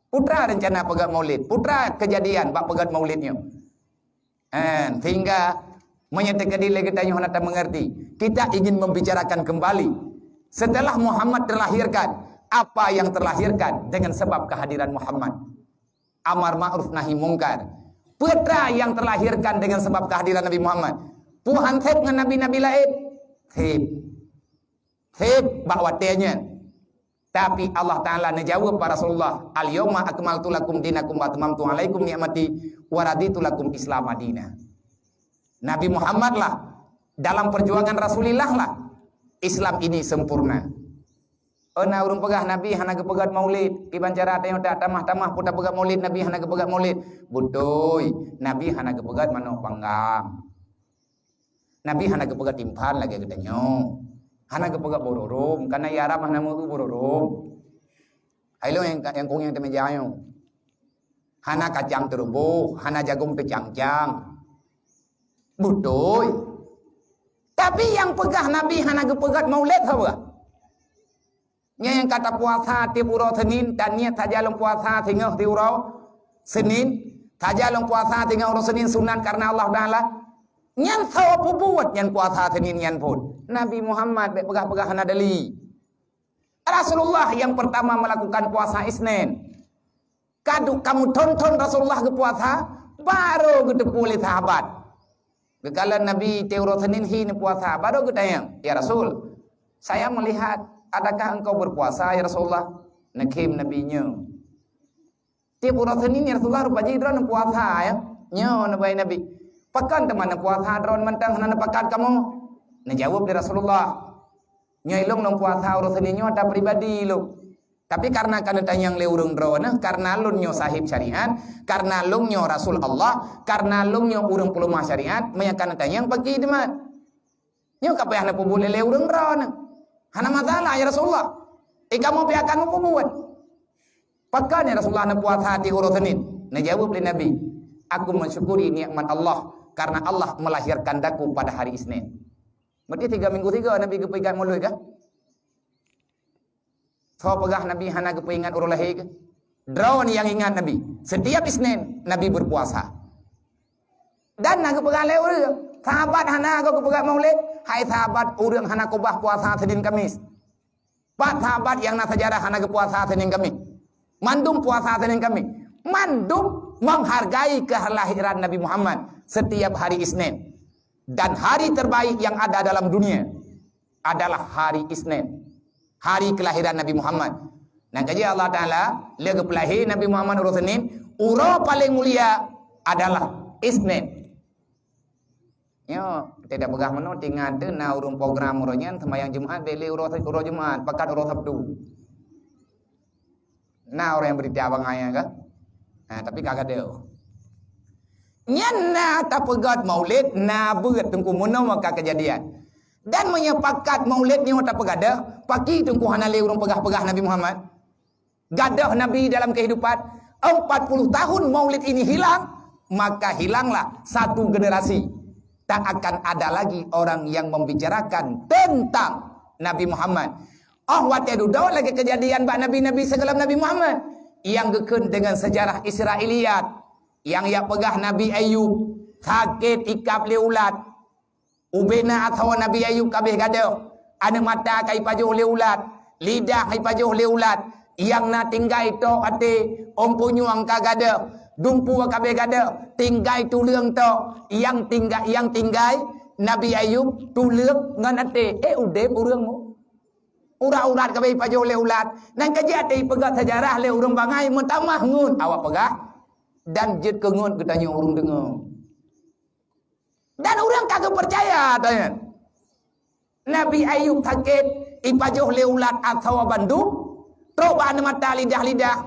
Putra rencana peugét maulid, putra kejadian bak peugét maulid nyoe. Eh, sehingga meunyoe teukeudi lé geutanyoe hana tamengerti, kita ingin membicarakan kembali. Setelah Muhammad terlahirkan, apa yang terlahirkan dengan sebab kehadiran Muhammad? Amar ma'ruf nahi mungkar. Putra yang terlahirkan dengan sebab kehadiran Nabi Muhammad. Puhan sép ngon nabi-nabi laén. Sép. Sép bak watée nyan. Tapi Allah Ta'ala neujaweueb bak Rasulullah, "Al-yauma akmaltu lakum dinakum wa atmamtu alaikum ni'mati wa raditu lakum Islam madina." Nabi Muhammad lah, dalam perjuangan Rasulillah lah, Islam ini sempurna. Oh, na ureuëng peugah Nabi hana geupeugét maulid, kiban cara tanyoe tatamah-tamah peue tapeugét maulid, Nabi hana geupeugét maulid. Beutôi, Nabi hana geupeugét manok panggang. Nabi hana geupeugét timphan lagée geutanyoe. Hana geupeugét bororôm, karena di Arab hana meu bororôm. Hai lôn nyang, nyang kong nyang teumeja nyoe. Hana kacang teuruboh, hana jagong teucang-cang. Beutôi. Tapi nyang peugah Nabi hana geupeugét maulid saboh. Nyan nyang ka tapuasa tieb uroe Senin, taniet saja lôn puasa singoh di uroe Senin, saja lôn puasa singoh uroe Senin sunat karena Allah Taala. Nyan soe peubuet nyan puasa Senin nyan phon? Nabi Muhammad, bék peugah-peugah hana dali. Rasulullah yang pertama melakukan puasa Isnin. Ka duek kamoe thon-thon Rasulullah geupuasa, barô geuteupeue lé sahabat. Geukalon Nabi tieb uroe Senin hi neupuasa, barô geutanyong, "Ya Rasul, saya melihat "Adakah engkau berpuasa, ya Rasulullah?" Neukhém Nabi, "Nyo." "Tieb uroe Senin, ya Rasulullah, rupa jih droeneuh puasa, ya?" "Nyo," neubai Nabi. "Pakon teuma neupuasa droeneuh mantong hana neupakat kamoe?" Neujaweueb lé Rasulullah, "Nyoe lôn lôn puasa uroe Senin nyoe ata pribadi lôn. Tapi kareuna ka neutanyong lé ureuëng droeneuh, kareuna lôn nyoe sahib syariat, kareuna lôn nyoe rasul Allah, kareuna lôn nyoe ureuëng peuleumah syariat, meunyo ka neutanyong paki teuma." "Nyoe ka payah neupeubuet lé ureuëng droeneuh." "Hana masalah, ya Rasulullah. Eh, kamoe pih akan meupeubuet." "Pakon, ya Rasulullah, neupuasa di uroe Senin?" Neujaweueb lé Nabi, "Aku mensyukuri nikmat Allah karena Allah melahirkan aku pada hari Isnin." Berarti tiga minggu tiga Nabi geupeuingat Maulud, kan? Soe peugah Nabi hana geupeuingat uroe lahé keuh? Droeneuh nyang ingat Nabi. Setiap Isnin Nabi berpuasa. Dan na geupeugah lé ureuëng, sahabat hana geupeugah Maulid, "Hai sahabat, ureuëng hana keubah puasa Senin Kamis." Pat sahabat nyang na sejarah hana geupuasa Senin Kamis? Mandum puasa Senin Kamis. Mandum menghargai kelahiran Nabi Muhammad setiap hari Isnin. Dan hari terbaik yang ada dalam dunia adalah hari Isnin, hari kelahiran Nabi Muhammad. Nyang ka jeuet Allah Taala lé geupeulahé Nabi Muhammad uroe Senin, uroe paléng mulia adalah Isnin. Nyoe, teudak peugah meunoe, tingat teu na ureuëng program uroe nyan, seumayang Jumat, bék lé uroe, uroe Jumat, pakat uroe Sabtu. Na ureuëng nyang beurita bangai nyan ka? Ha, tapi ka gadôh. Nyan na tapeugét Maulid, na beuet Teungku meunoe maka keujadian. Dan meunyoe pakat Maulid nyoe tapeugadôh, paki Teungku hana lé ureuëng peugah-peugah Nabi Muhammad? Gadôh Nabi dalam kehidupan, empat puluh tahun Maulid ini hilang, maka hilanglah satu generasi. Tak akan ada lagi orang yang membicarakan tentang Nabi Muhammad. Oh, watée dudoe lagée keujadian bak nabi-nabi sigohlom Nabi Muhammad, nyang geukheun deungon sejarah Israiliyat, nyang jak peugah Nabi Ayub sakét ikab lé ulat. Ubena atawa Nabi Ayub ka abéh gadôh, aneuëk mata ka ipajoh lé ulat, lidah ipajoh lé ulat, nyang na tinggai tok até, ôn punyueng ka gadôh, dumpeue ka abéh gadôh, tinggai tuleueng tok, nyang tinggai, nyang tinggai Nabi Ayub tuleueng ngon até. Eh, udeb ureuëng mu. Urat-urat ka abéh ipajoh lé ulat, nyang ka jeuet ipeugah sejarah lé ureuëng bangai meutamah ngon awak peugah, dan jeuet keu ngon geutanyoe ureuëng deungoe. Dan ureuëng ka geupeucaya, tanyan. Nabi Ayub sakét, ipajoh lé ulat atawa bandum, trok bak aneuëk mata lidah-lidah,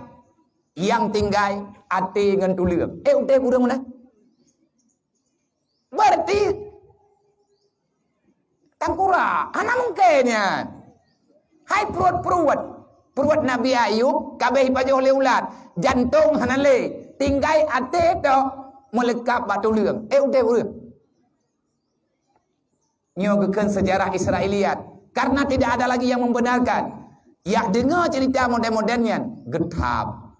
nyang tinggai até ngon tuleueng. Eh, udeb ureuëng meunan? Berarti tangkura, hana mungken nyan. Hai pruet-pruet, pruet Nabi Ayub ka abéh ipajoh lé ulat, jantong hana lé, tinggai até tok meuleukab bak tuleueng. Eh, udeb ureuëng. Nyoe geukheun sejarah Israiliyat, karena tidak ada lagi yang membenarkan. Jak deungoe cerita modern-modern nyan, geuthab.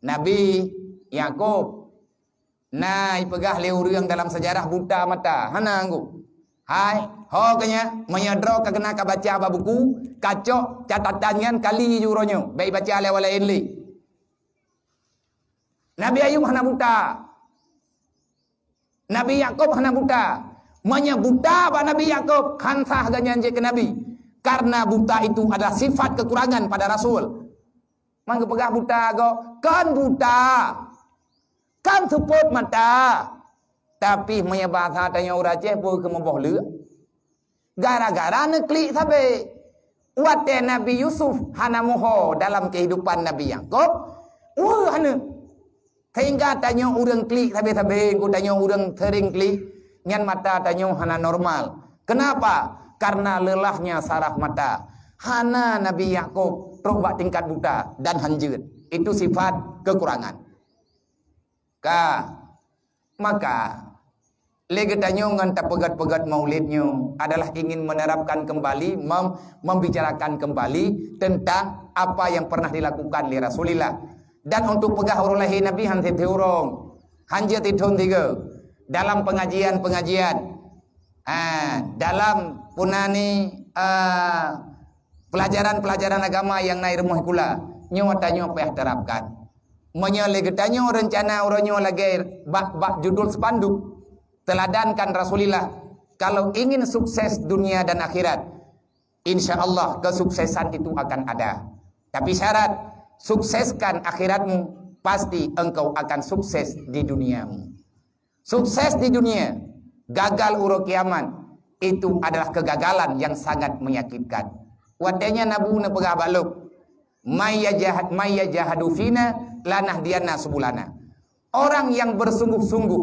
Nabi Yakub na ipeugah lé ureuëng dalam sejarah buta mata, hana anggô. Hai, ho keu nyan, meunyoe droe ka keunan ka baca bak buku, ka cok catatan nyan kali ju uroe nyoe, bék ibaca lé awak laén lé. Nabi Ayub hana buta. Nabi Yakub hana buta. Meunyoe buta bak Nabi Yakub, han sah geuhnyan jeuet keu nabi. Karena buta itu adalah sifat kekurangan pada rasul. Man geupeugah buta goe, kon buta. Kon seupôt mata. Tapi meunyoe basa tanyoe ureuëng Aceh, peue keu meuboh leuk. Gara-gara neuklik sabe. Watée Nabi Yusuf hana muho dalam kehidupan Nabi Yakub, weueh aneuëk. Sehingga tanyoe ureuëng klik sabe-sabe, engko tanyoe ureuëng sering klik, nyan mata tanyoe hana normal. Kenapa? Karena lelahnya saraf mata. Hana Nabi Yakub trok bak tingkat buta dan hanjeut. Itu sifat kekurangan. Ka, maka, lé geutanyoe ngon tapeugét-peugét Maulid nyoe adalah ingin menerapkan kembali, mem-, membicarakan kembali tentang apa yang pernah dilakukan lé Rasulullah. Dan untuk peugah uroe lahé Nabi han sithon ureuëng, han jeuet sithon tiga. Dalam pengajian-pengajian, ah, dalam punani, ah, pelajaran-pelajaran agama nyang na i rumoh sikula, nyoe tanyoe payah terapkan. Meunyoe lé geutanyoe reuncana uroe nyoe lagée bak, bak judul spanduk, "Teladankan Rasulillah kalau ingin sukses dunia dan akhirat." insya Allah kesuksesan itu akan ada. Tapi syarat, sukseskan akhiratmu, pasti engkau akan sukses di duniamu. Sukses di dunia, gagal uroe kiamat, itu adalah kegagalan yang sangat menyakitkan. Watée nyan Nabi neupeugah bak lôn, "May yajah-, may yajahadu fina lanahdiyanna subulana." Orang yang bersungguh-sungguh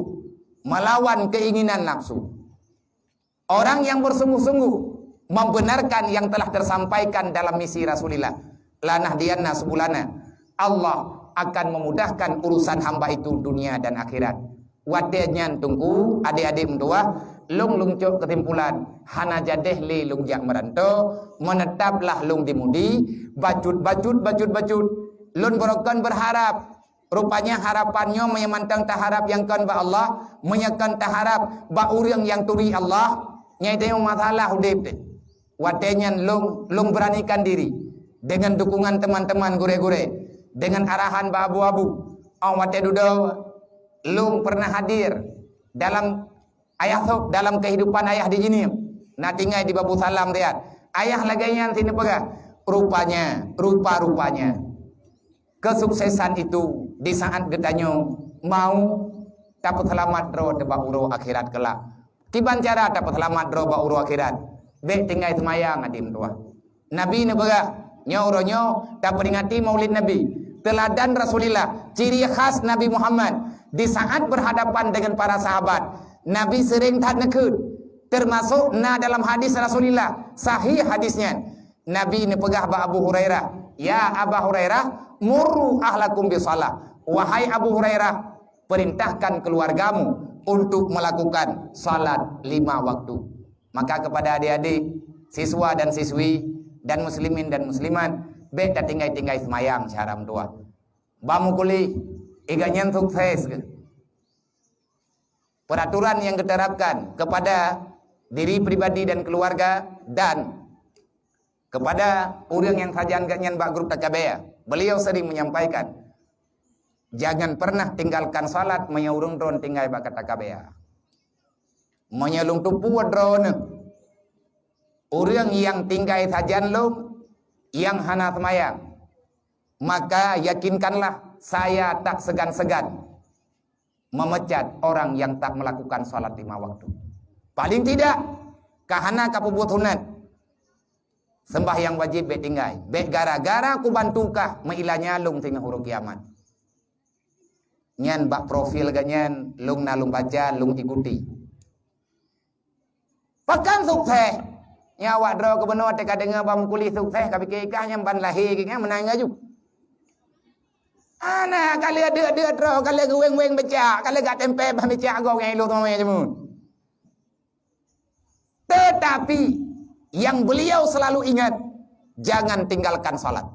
melawan keinginan nafsu, orang yang bersungguh-sungguh membenarkan yang telah tersampaikan dalam misi Rasulullah, lanahdiyanna subulana, Allah akan memudahkan urusan hamba itu dunia dan akhirat. Watée nyan Teungku, adék-adék meutuwah, lôn lôn cok keusimpulan, hana jadeh lé lôn jak meuranto, meunetaplah lôn di Mudi, bacut-bacut, bacut-bacut. Lôn beurokon beurharap, rupanya harapan nyoe meunyoe mantong taharap nyang kon bak Allah, meunyoe kon taharap bak ureuëng nyang turi Allah, nyai teuh masalah udeb teuh. Watée nyan lôn, lôn beranikan diri dengan dukungan teman-teman gurée-gurée, dengan arahan bak abu-abu. Óh watée dudoe lôn pernah hadir dalam ayah sôk, dalam kehidupan ayah di jineum. Na tinggai di Babu Salam tiat. Ayah lagée nyan sinoe peugah, rupanya, rupa-rupanya kesuksesan itu di saat geutanyoe mau tapeuseulamat droe teuh bak uroe akhirat keulak. Kiban cara tapeuseulamat droe bak uroe akhirat? Bék tinggai seumayang, adék meutuwah. Nabi neupeugah, nyoe uroe nyoe tapeuringati Maulid Nabi. Teuladan Rasulullah, ciri khas Nabi Muhammad di saat berhadapan dengan para sahabat, Nabi sering that neukheun. Termasuk na dalam hadis Rasulullah, sahih hadis nyan. Nabi neupeugah bak Abu Hurairah, "Ya Aba Hurairah, muru ahlakum bisalah." Wahai Abu Hurairah, perintahkan keluargamu untuk melakukan salat lima waktu. Maka kepada adik-adik, siswa dan siswi, dan muslimin dan muslimat, bék tatinggai-tinggai seumayang syara meutuwah. Bak mukuli, iga nyan sukses. Peraturan yang diterapkan kepada diri pribadi dan keluarga dan kepada ureuëng nyang sajan geuh nyan bak grup T K B A, beliau sering menyampaikan, "Jangan pernah tinggalkan salat meunyoe ureuëng droen tinggai bak T K B A." Meunyoe lôn teupeue droeneuh, ureuëng nyang tinggai sajan lôn nyang hana seumayang, maka yakinkanlah saya tak segan-segan memecat orang yang tak melakukan salat lima waktu. Paling tidak, ka hana ka peubuet sunat, sembahyang wajib bék tinggai. Bék gara-gara kubantu kah meuilanya lôn singoh uroe kiamat. Nyan bak profil geuh nyan lôn na lôn baca, lôn ikuti. Pakon sukses? Nyan awak droe gubunur teuka deungoe bak mukuli sukses, ka pike kah nyan ban lahé geuh nyan meunan laju. Ana ka lheueh deuk-deuk droe, ka lheueh geuweng-weng becak, ka lheueh gak tempé bah becak gob nyang ilôh teumé jameun. Tetapi yang beliau selalu ingat, jangan tinggalkan salat.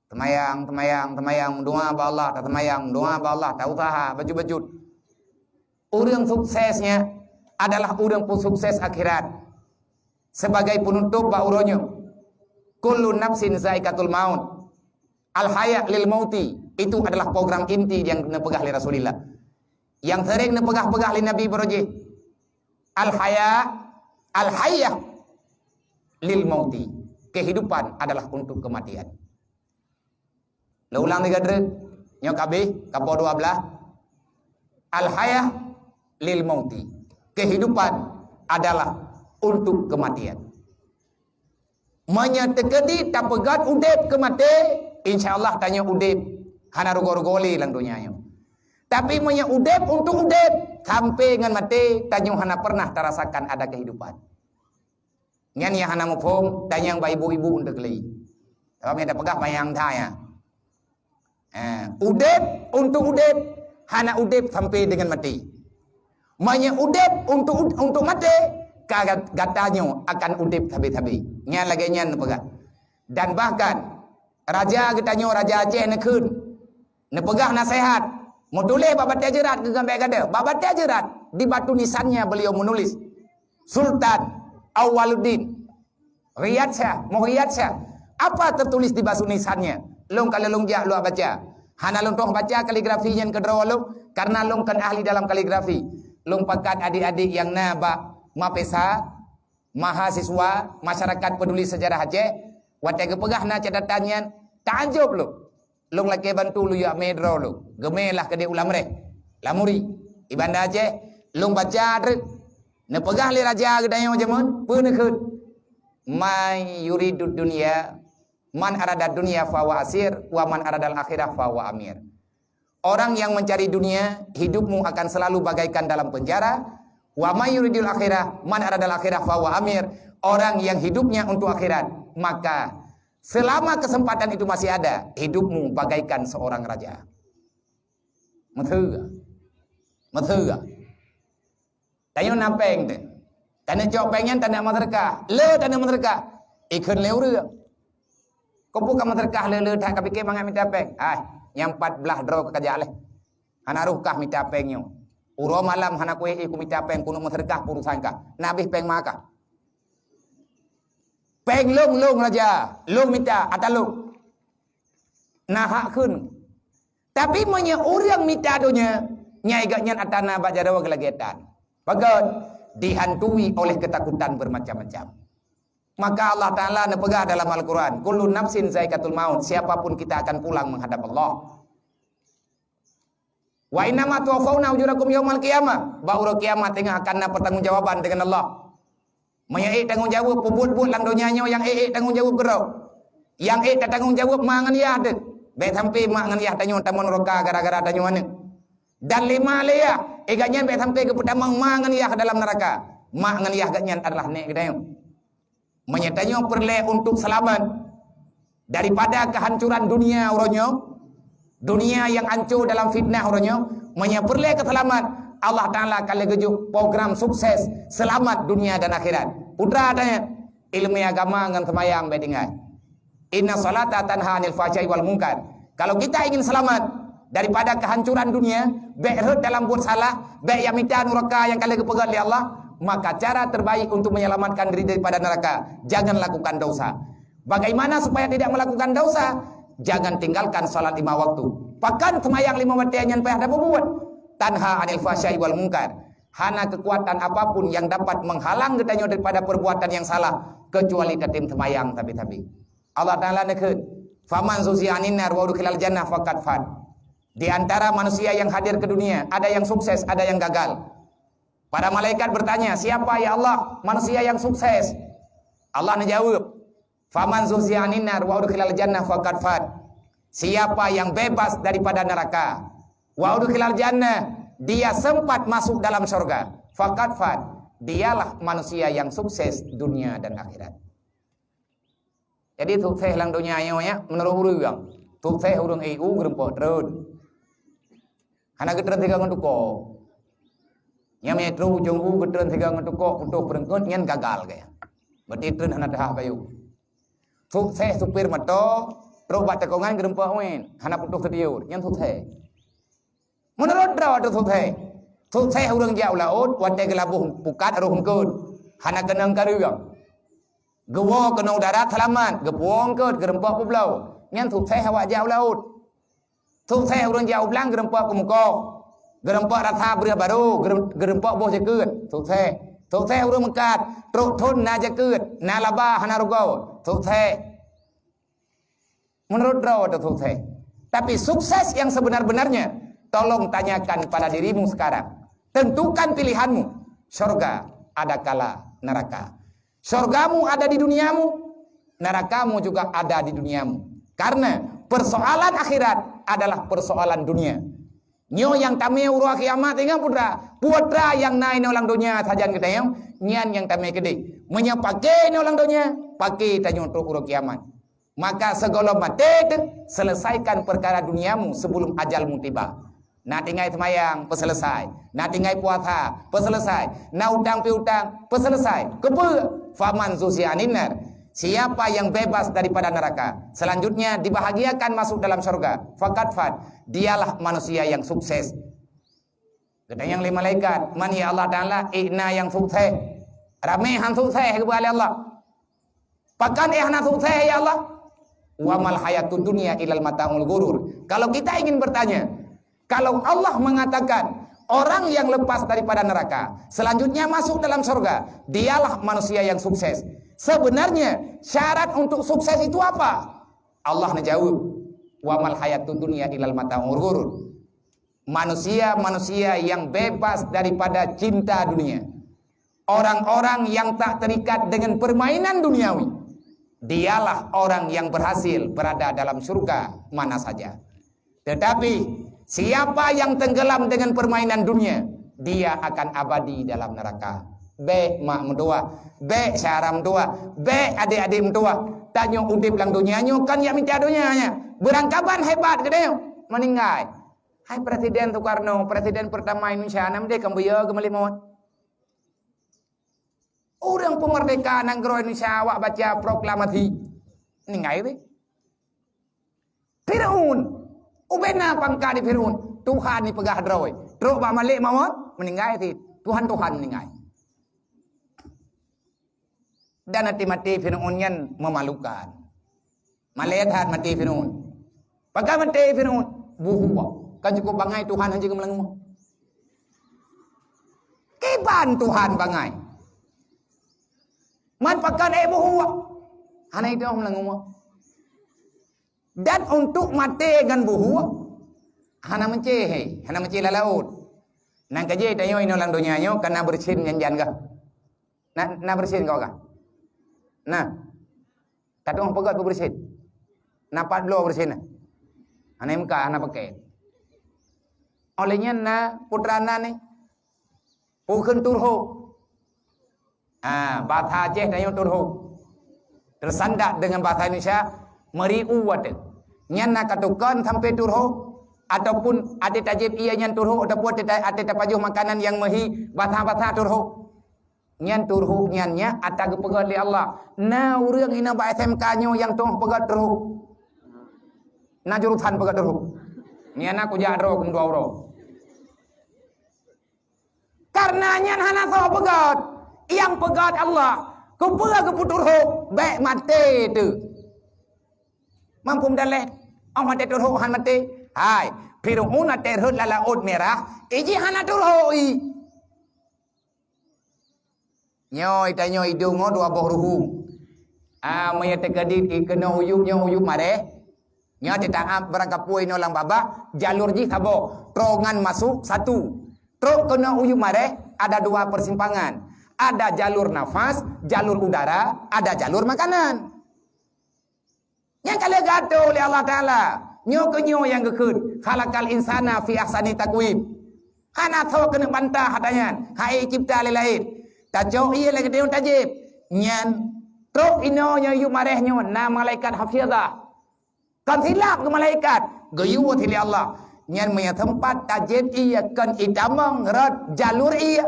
Teumayang, teumayang, teumayang, meudoa bak Allah, tateumayang, meudoa bak Allah, tausaha, bacut-bacut. Ureuëng suksesnya adalah ureuëng peusukses akhirat. Sebagai penutup bak uroe nyoe, kullu nafsin zaikatul maut. Al haya lil mauti, itu adalah program inti yang neupeugah lé Rasulullah. Yang sering neupeugah-peugah lé Nabi baroe jih, al haya, al hayah lil mauti. Kehidupan adalah untuk kematian. Lôn ulang lagi, nyoe ka abéh, ka poh dua belas. Al hayah lil mauti. Kehidupan adalah untuk kematian. Meunyoe teukeudi tapeugét udeb keu maté, insya Allah tanyoe udeb hana rugoe-rugoe lé lam donya nyoe. Tapi meunyoe udeb untuk udeb, sampai ngon maté, tanyoe hana pernah tarasakan ada kehidupan. Nyan nyang hana muphom, dan nyang bak ibu-ibu untuk lé. Sabab nyang tapeugah panyang that nyan. Eh, udeb untuk udeb, hana udeb sampai dengan maté. Meunyoe udeb untuk, untuk maté, ka gat-, gata nyoe akan udeb sabe-sabe. Nyan lagée nyan neupeugah. Dan bahkan, raja geutanyoe, Raja Aceh neukheun, neupeugah naseuhat, meutuléh bak batée jeurat keu gambée gata. Bak batée jeurat, di batu nisannya beliau menulis, Sultan Awaluddin Riyad Syah, Muh Riyad Syah. Apa tertulis di batu nisannya? Lôn ka lôn jak lôn baca. Hana lôn troh baca kaligrafi nyan keudroe lôn, karena lôn kon ahli dalam kaligrafi. Lôn pakat adik-adik nyang na bak mapesa, Mahasiswa, masyarakat peduli sejarah Aceh, watée geupeugah na catatan nyan, taajub lôn. Lôn lakée bantu lôn yue mé droe lôn. Geumé lah keudeh u Lamreh, Lamuri, i Banda Aceh. Lôn baca treuk, neupeugah lé raja geutanyoe jameun, peue neukheun? "Man yuridud dunya, man aradad dunya fahuwa asir, wa man aradal akhirah fahuwa amir." Orang yang mencari dunia, hidupmu akan selalu bagaikan dalam penjara. "Wa man yuridil akhirah, man aradal akhirah fahuwa amir." Orang yang hidupnya untuk akhirat, maka selama kesempatan itu masih ada, hidupmu bagaikan seorang raja. Meuteue. Meuteue. Tanyoe na péng teuh. Taneuk cok péng nyan taneuk meuseudeukah. Le taneuk meuseudeukah. Ikheun lé ureuëng. Keupeue ka meuseudeukah le-le that, ka pike mangat mita péng? Hai, nyang pat blaih droe ka kajak lé. Hana roh kah mita péng nyoe. Uroe malam hana kuéh ku mita péng, keuneuk meuseudeukah urosan kah. Na abéh péng ma kah? Péng lôn, lôn raja, lôn mita, ata lôn. Na hak kheun. Tapi meunyoe ureuëng mita donya, nyai gobnyan ata na bak jaroe geulagetan. Pakon? Dihantui oleh ketakutan bermacam-macam. Maka Allah Ta'ala neupeugah dalam Al-Quran, "Kullu nafsin zaikatul maut." Siapapun kita akan pulang menghadap Allah. "Wa innama tuwaffawna ujurakum yaumal qiyamah." Bak uroe kiamat teungoh akan na pertanggungjawaban dengan Allah. Meunyoe ék tanggong jaweueb, peubuet-buet lam donya nyoe nyang ék-ék tanggong jaweueb keudroe. Nyang ék tatanggong jaweueb ma ngon yah teuh. Bék sampai mak ngon yah tanyoe tamong nuraka gara-gara tanyoe aneuëk. Dan lima lé yah, eh, gobnyan bék sampai geupeutamong ma ngon yah dalam nuraka. Mak ngon yah gobnyan adalah nék geutanyoe. Meunyoe tanyoe peureulée untuk seulamat daripada kehancuran dunia uroe nyoe, dunia nyang ancô dalam fitnah uroe nyoe, meunyoe peureulée keuseulamat, Allah Ta'ala ka lheueh geujok program sukses, seulamat dunia dan akhirat. Putra tanya, ileumé agama ngon seumayang bék tinggai. "Inna salata tanha 'anil fahsya'i wal munkar." Kalau kita ingin selamat daripada kehancuran dunia, bék rhot dalam buet salah, bék jak mita nuraka nyang ka lheueh geupeugét lé Allah, maka cara terbaik untuk menyelamatkan diri daripada neraka, jangan lakukan dosa. Bagaimana supaya tidak melakukan dosa? Jangan tinggalkan salat lima waktu. Pakon seumayang lima watée nyan payah tapeubuet? "Tanha 'anil fahsya'i wal munkar." Hana kekuatan apapun yang dapat menghalang geutanyoe daripada perbuatan yang salah, kecuali tatem seumayang sabe-sabe. Allah Ta'ala neukheun, "Faman zuhziha 'anin nar wa udkhilal jannah faqad faz." Di antara manusia yang hadir ke dunia, ada yang sukses, ada yang gagal. Para malaikat bertanya, "Siapa, ya Allah, manusia yang sukses?" Allah neujaweueb, "Faman zuhziha 'anin nar wa udkhilal jannah faqad faz." Siapa yang bebas daripada neraka, wa udkhilal jannah, dia sempat masuk dalam surga, faqad faz, dialah manusia yang sukses dunia dan akhirat. Jadi sukses lam donya nyoe nyan, meunurot ureuëng, sukses ureuëng I U geureumpok treun. Hana geutreun sigoe ngon tukok. Nyang metro ujong u geutreun sigoe ngon tukok, putôh peureuengkot, nyan gagal gaya. Berarti treun hana teuhah bayu. Sukses supir moto, trok bak tikongan geureumpok wén, hana putôh seutiur, nyan sukses. Meunurot droe teuh sukses. Sukses ureuëng jak u laôt, watée geulaboh pukat roh eungkot, hana keunong kareueng. Geuwoe keunoe u darat seulamat, geupuwoe eungkot, geureumpok peubloe. Nyan sukses awak jak u laôt. Sukses ureuëng jak u blang geureumpok keumeukoh, geureumpok rasa breueh barô, geureu-, geureumpok boh jakeuet. Sukses. Sukses ureuëng meukat, trok thon na jakeuet, na laba hana rugoe. Sukses. Meunurot droe teuh sukses. Tapi sukses yang sebenar-benarnya, tolong tanyakan pada dirimu sekarang. Tentukan pilihanmu. Syurga adakala neraka. Syurgamu ada di duniamu, nerakamu juga ada di duniamu. Karena persoalan akhirat adalah persoalan dunia. Nyoe nyang tamé uroe kiamat, ingat putra, putra nyang na inoe lam donya sajan geutanyoe, nyan nyang tamé keudeh. Meunyoe paké inoe lam donya, paké tanyoe trok uroe kiamat. Maka sigohlom maté teuh, selesaikan perkara duniamu sebelum ajalmu tiba. Na tinggai seumayang, peuselesai. Na tinggai puasa, peuselesai. Na utang piutang, peuselesai. Keupeue? Faman zuhziha 'anin nar. Siapa yang bebas daripada neraka, selanjutnya dibahagiakan masuk dalam syurga, faqad faz, dialah manusia yang sukses. Geutanyong lé malaikat, "Man ya Allah Ta'ala, ék na nyang sukses?" Ramé han sukses, geubeualée Allah. "Pakon éh hana sukses, ya Allah?" "Wa mal hayatud dunya illal mata'ul ghurur." Kalau kita ingin bertanya, kalau Allah mengatakan, Orang yang lepas daripada neraka, selanjutnya masuk dalam surga, dialah manusia yang sukses. Sebenarnya, syarat untuk sukses itu apa? Allah menjawab, "Wa mal hayatud dunya ilal mata'ul ghurur." Manusia-manusia yang bebas daripada cinta dunia, orang-orang yang tak terikat dengan permainan duniawi, dialah orang yang berhasil berada dalam surga mana saja. Tetapi, siapa yang tenggelam dengan permainan dunia, dia akan abadi dalam neraka. Bèk mak meutuwah, bèk syara meutuwah, bèk adék-adék meutuwah. Tanyoe udép lam donya nyoe kon jak mita donya nyan. Beurangkaban hebat geutanyoe, meuninggai. Hai Presiden Soekarno, Presiden pertama Indonesia, nam deh kan beuyo geumeuliek mawöt. Ureuëng peumerdeka nanggroe Indonesia awak baca proklamasi, ninggai weh. Firaun, ubena pangkat di Firaun, Tuhan ni peugah droe, trok bak malek mawöt, meuninggai cit. Tuhan-Tuhan meuninggai. Dan até maté Firaun nyan memalukan. Malèe that maté Firaun. Pakon maté Firaun? Buhua. Kan cukup bangai Tuhan hana jeuet meulanguma. Kiban Tuhan bangai. Man pakon ék buhua? Hana idong meulanguma. Dan untuk maté ngon buhua, hana meucé, hana meucé lam laôt. Nang ka jih tanyoe inoe lam donya nyoe kana beureusin nyan jan gah. Na, na beureusin kau kah? Nah. Ka tueng peugöt beubeureusin. Na pat bloe beureusin na. Hana meuka, hana pakai. Oleh nyan na putra na ni. Pukheun turhok. Ah, bahasa Aceh tanyoe turhok. Tersandak dengan bahasa Indonesia, meriu ateueh. Nyan na ka tukon sampai turhok, ataupun até tajép ié nyan turhok, ataupun até ta-, até tapajoh makanan nyang meuhi, basah-basah turhok. Nyan turhok nyan nyak ata geupeugöt lé Allah. Na ureuëng inoe bak S M K nyoe nyang tueng peugöt turhok. Na jurusan peugöt turhok. Nyan na kujak droe keu dua uroe. Karena nyan hana soe peugöt. Nyang peugöt Allah. Keupeue geupeuturhok? Bèk maté teuh. Mampu meudaléh? Oh maté turhok han maté. Hai, Firaun até rhot lam Laôt Mirah, iji hana turhok i. Nyoe tanyoe idong nyoe dua boh ruhu. Ah, meunyoe teukeudi keunoe uyueb nyoe uyueb maréh. Nyoe teutab beurangkapeue inoe lam babah, jalur jih saboh. Trongan masuk satu. Trok keunoe uyueb maréh, ada dua persimpangan. Ada jalur nafas, jalur udara, ada jalur makanan. Nyang ka lheueh geuatoe lé Allah Taala. Nyoe keuh nyoe nyang geukheun, "Khalaqal insana fi ahsani taqwim." Hana soe keuneuk bantah ata nyan, hai cipta lé laén. Tacok ié lagèe tanyoe tajép. Nyan, trok inoe nyoe yup maréh nyoe na malaikat hafizah. Kon silap keu malaikat, geuyue lé Allah. Nyan meunyoe teumpat tajép ié kon itamong rot jalur ié.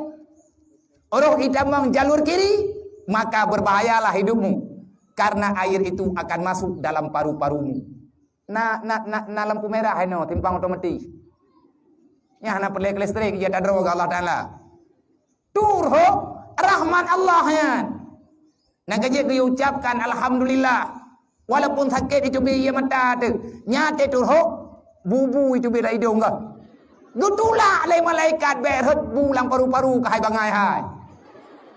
Roh itamong jalur kiri, maka berbahayalah hidupmu, karena air itu akan masuk dalam paru-parumu. Na, na, na, na lampu merah inoe, simpang otomatis. Nyan hana peureulèe keu listrik, ija tadroe keu Allah Taala. Turhok rahmat Allah nyan. Nyang ka jeuet geucapkan alhamdulillah. Walaupun sakét iteubiet ié mata teuh, nyan teuh turhok, bubu iteubiet lam idong geuh. Geutulak lé malaikat bèk rhot bu lam paru-paru keuhai bangai hai.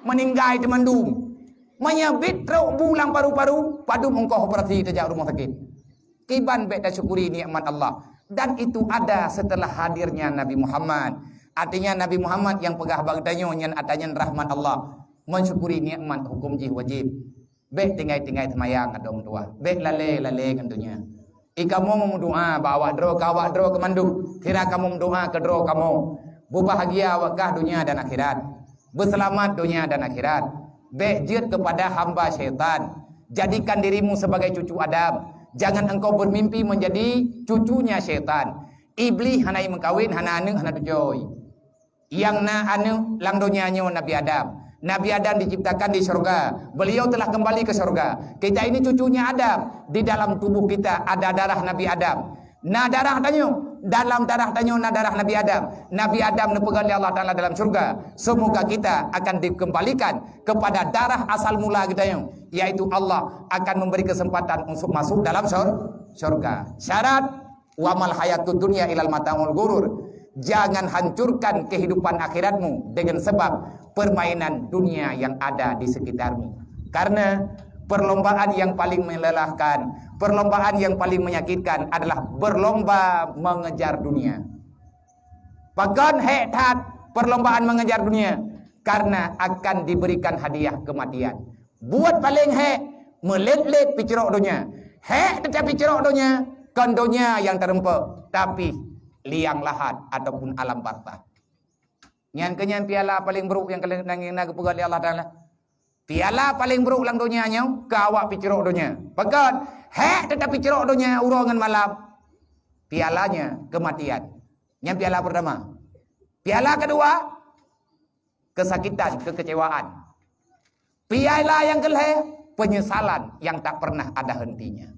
Meuninggai teumandum. Meunyoe bit trok bu lam paru-paru, padum ongkoh operasi tajak rumoh sakét. Kiban bèk tasyukuri nikmat Allah. Dan itu ada setelah hadirnya Nabi Muhammad. Artinya Nabi Muhammad nyang peugah bak geutanyoe nyan ata nyan rahmat Allah. Mensyukuri nikmat hukum jih wajib. Bèk tinggai-tinggai seumayang atau meutuah. Bèk lalè-lalè ngon donya. I kamoe meudoa bak awak droe keu awak droe keu mandum. Sira kamoe meudoa keu droe kamoe. Beubahgia awak kah donya dan akhirat. Beuseulamat donya dan akhirat. Bèk jeuet keupada hamba syaitan. Jadikan dirimu sebagai cucu Adam. Jangan engkau bermimpi menjadi cucunya syaitan. Iblih hana imeukawen, hana aneuk, hana tujoe. Nyang na aneuk lam donya nyoe Nabi Adam. Nabi Adam diciptakan di syurga. Beliau telah kembali ke syurga. Kita ini cucunya Adam. Di dalam tubuh kita ada darah Nabi Adam. Na darah tanyoe, dalam darah tanyoe na darah Nabi Adam. Nabi Adam neupeugah lé Allah Taala dalam syurga, "Semoga kita akan dikembalikan kepada darah asal mula geutanyoe, yaitu Allah akan memberi kesempatan untuk masuk dalam syur-, syurga." Syarat, "Wa mal hayatud dunya ilal mata'ul ghurur." Jangan hancurkan kehidupan akhiratmu dengan sebab permainan dunia yang ada di sekitarmu. Karena perlombaan yang paling melelahkan, perlombaan yang paling menyakitkan adalah berlomba mengejar dunia. Pakon hék that perlombaan mengejar dunia? Karena akan diberikan hadiah kematian. Buet paleng hék, meulet-let picrok donya. Hék teutab picrok donya, kon donya nyang teurumpok, tapi liang lahat ataupun alam barzakh. Nyan keuh nyan piala paleng brok nyang keuneuk na geupeugah lé Allah Taala. Piala paleng brok lam donya nyoe keu awak picrok donya. Pakon? Hék teutab picrok donya uroe ngon malam. Pialanya kematian. Nyan piala pertama. Piala kedua, kesakitan, kekecewaan. Piala nyang keulhée, penyesalan yang tak pernah ada hentinya.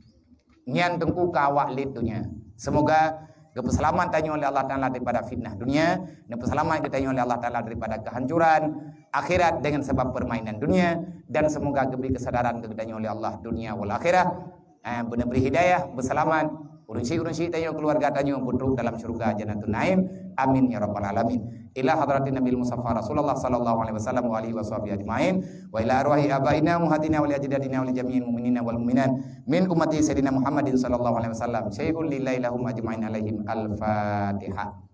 Nyan teungku keu awak lét donya. Semoga geupeuseulamat tanyoe lé Allah Taala daripada fitnah dunia, geupeuseulamat geutanyoe lé Allah Taala daripada kehancuran akhirat dengan sebab permainan dunia, dan semoga geubri kesadaran keu geutanyoe lé Allah dunia wal akhirah. Eh, beuneuh bri hidayah, beuseulamat. Ureuëng syik-ureuëng syik tanyoe, keuluwarga tanyoe beutrok dalam syeuruga Jannatun Naim. Amin ya rabbal alamin. Ila hadratin Nabil Mustafa Rasulullah sallallahu alaihi wasallam wa alihi wasahbihi ajmain. Wa ila arwahi abaina, ummahatina, wa li ajdadina, wa li jami'il mu'minina wal mu'minat min ummati Sayyidina Muhammadin sallallahu alaihi wasallam. Syai'un lillahi lahum ajmain alaihim. Al-Fatihah.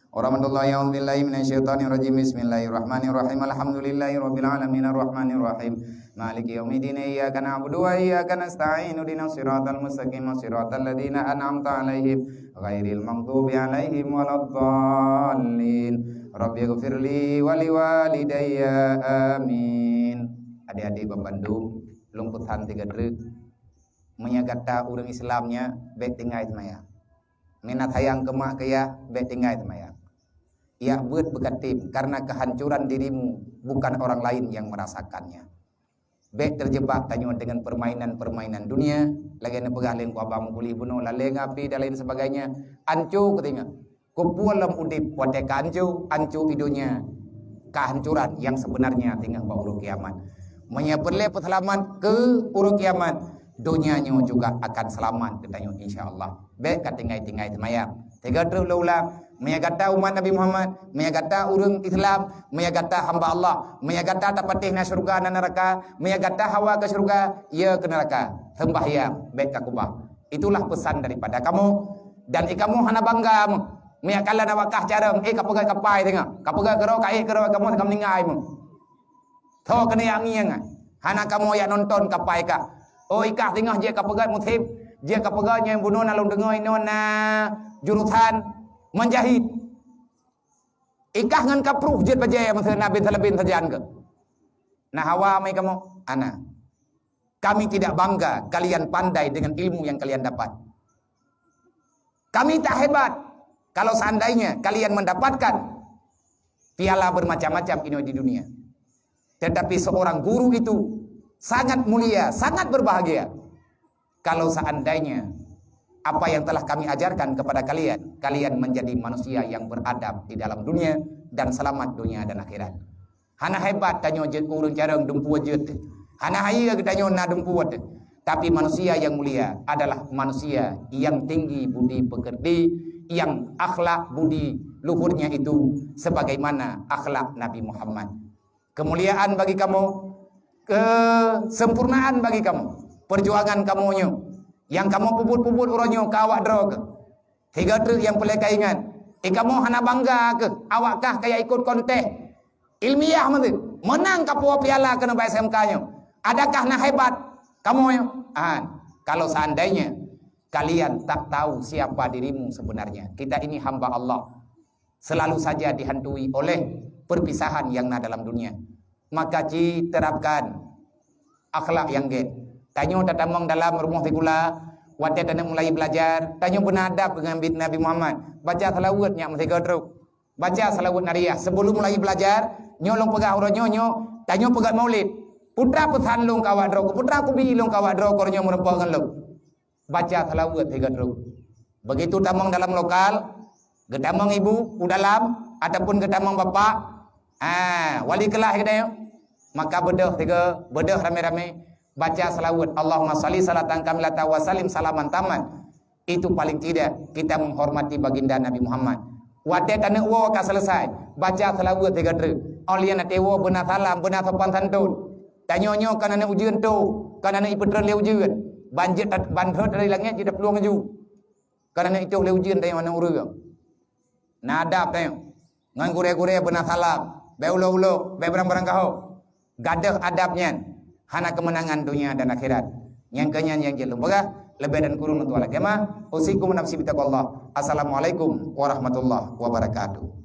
Warahmatullahi, a'udzubillahi minasyaitonirrajim. Bismillahirrahmanirrahim. Alhamdulillahirabbil alamin, arrahmanirrahim, maliki yaumiddin. Iyyaka na'budu wa iyyaka nasta'in. Ihdinas siratal mustaqim, siratal ladzina an'amta 'alaihim, ghairil maghdubi 'alaihim waladdallin. Rabbighfirli wa liwalidayya. Amin. Adik-adik bandum, lôn peusan sigoe treuk. Meunyoe gata ureuëng Islam nyan, bék tinggai seumayang. Meunan sayang keu mak keu yah, bék tinggai seumayang. Yak beuet beukatem, karena kehancuran dirimu bukan orang lain yang merasakannya. Bék terjebak tanyoe dengan permainan-permainan dunia, lagée neupeugah lé Teungku Abang Meukulih bunoe, laleng api dan lain sebagainya. Anco keutinga. Keupeue lom udeb watée ka anco, anco i donya, kehancuran yang sebenarnya tinggai bak uroe kiamat. Meunyoe peureulée peuseulamat keu uroe kiamat, donya nyoe juga akan seulamat geutanyoe insya Allah. Bék ka tinggai-tinggai seumayang. Sigoe treuk lôn ulang, meunyoe gata umat Nabi Muhammad, meunyoe gata ureuëng Islam, meunyoe gata hamba Allah, meunyoe gata tapatéh na syeuruga na neuraka, meunyoe gata hawa keu syeuruga, ya keu neuraka, seumbahyang bék ka keubah. Itulah pesan daripada kamoe. Dan i kamoe hana bangga meuh. Meunyoe kalon awak kah carông, eh, ka peugét kapai teungoh. Ka peugét keudroe, ka éh keudroe, kamoe ka meuninggai meuh. Tho keuneuk jak ngieng, hana kamoe jak nonton kapai kah. Oh, i kah teungoh jeuet ka peugét museb, jeuet ka peugét nyang bunoe na lôn deungoe inoe na jurusan menjahit. I kah ngon kapruh jeuet bajée meuseue na bin saleuben sajan keuh. Na hawa meuh kamoe? Hana. Kami tidak bangga kalian pandai dengan ilmu yang kalian dapat. Kami tak hebat kalau seandainya kalian mendapatkan piala bermacam-macam ini di dunia. Tetapi seorang guru itu sangat mulia, sangat berbahagia kalau seandainya apa yang telah kami ajarkan kepada kalian, kalian menjadi manusia yang beradab di dalam dunia dan selamat dunia dan akhirat. Hana hebat tanyoe jeuet keu ureuëng carông dumpeue jeuet. Hana hayeue geutanyoe na dumpeue teuh. Tapi manusia yang mulia adalah manusia yang tinggi budi pekerti, yang akhlak budi luhurnya itu sebagaimana akhlak Nabi Muhammad. Kemuliaan bagi kamoe, kesempurnaan bagi kamoe. Perjuangan kamoe nyoe, nyang kamoe peubuet-peubuet uroe nyoe keu awak droe keuh. Sigoe treuk nyang peureulée kaingat, eh, kamoe hana bangga keuh awak kah ka jak ikot kontes ilmiah meuteuk, meunang kapuwoe piala keunoe bak S M K nyoe. Adakah na hebat kamoe nyoe? An, kalau seandainya kalian tak tahu siapa dirimu sebenarnya. Kita ini hamba Allah, selalu saja dihantui oleh perpisahan yang na dalam dunia. Maka ci terapkan akhlak nyang gét. Tanyoe tatamong dalam rumoh sikula, watée taneuk mulai belajar, tanyoe beuna adab ngon Nabi Muhammad. Baca salawat nyak meusigoe treuk. Baca salawat nariyah. Sebelum mulai belajar, nyoe lôn peugah uroe nyoe, nyoe, tanyoe peugah maulid. Putra peusan lôn keu awak droe, putra kubi lôn keu awak droe, keu uroe nyoe meureumpok ngon lôn. Baca salawat sigoe treuk. Begitu tamong dalam lokal, geutamong ibu u dalam ataupun geutamong bapak, ah, wali kelas geutanyoe, maka beudôh sigoe, beudôh ramé-ramé, baca salawat, Allahumma shalli shalatan kamilatan wa sallim salaman taman. Itu paling tidak kita menghormati baginda Nabi Muhammad. Watée taneuk woe ka selesai, baca seulaweuet sigoe treuk. Óh lheueh nyan watée woe beuna salam, beuna sopan santun. Tanyoe nyoe kon aneuk ujeuen tho, kon aneuk ipeutreun lé ujeuen. Ban jeuet, ban rhot dari langét jeuet taplueng laju. Kon aneuk itôh lé ujeuen tanyoe aneuk ureuëng. Na adab tanyoe. Ngon gurée-gurée beuna salam, bék ulok-ulok, bék barang-barang kahô. Gadôh adab nyan, hana keumeunangan donya dan akhirat. Nyang keu nyan nyang jeuet lôn peugah, leubeh dan kureueng lôn tuan lakée meuah. Usikum wa nafsi bitaqwallah. Assalamualaikum warahmatullahi wabarakatuh.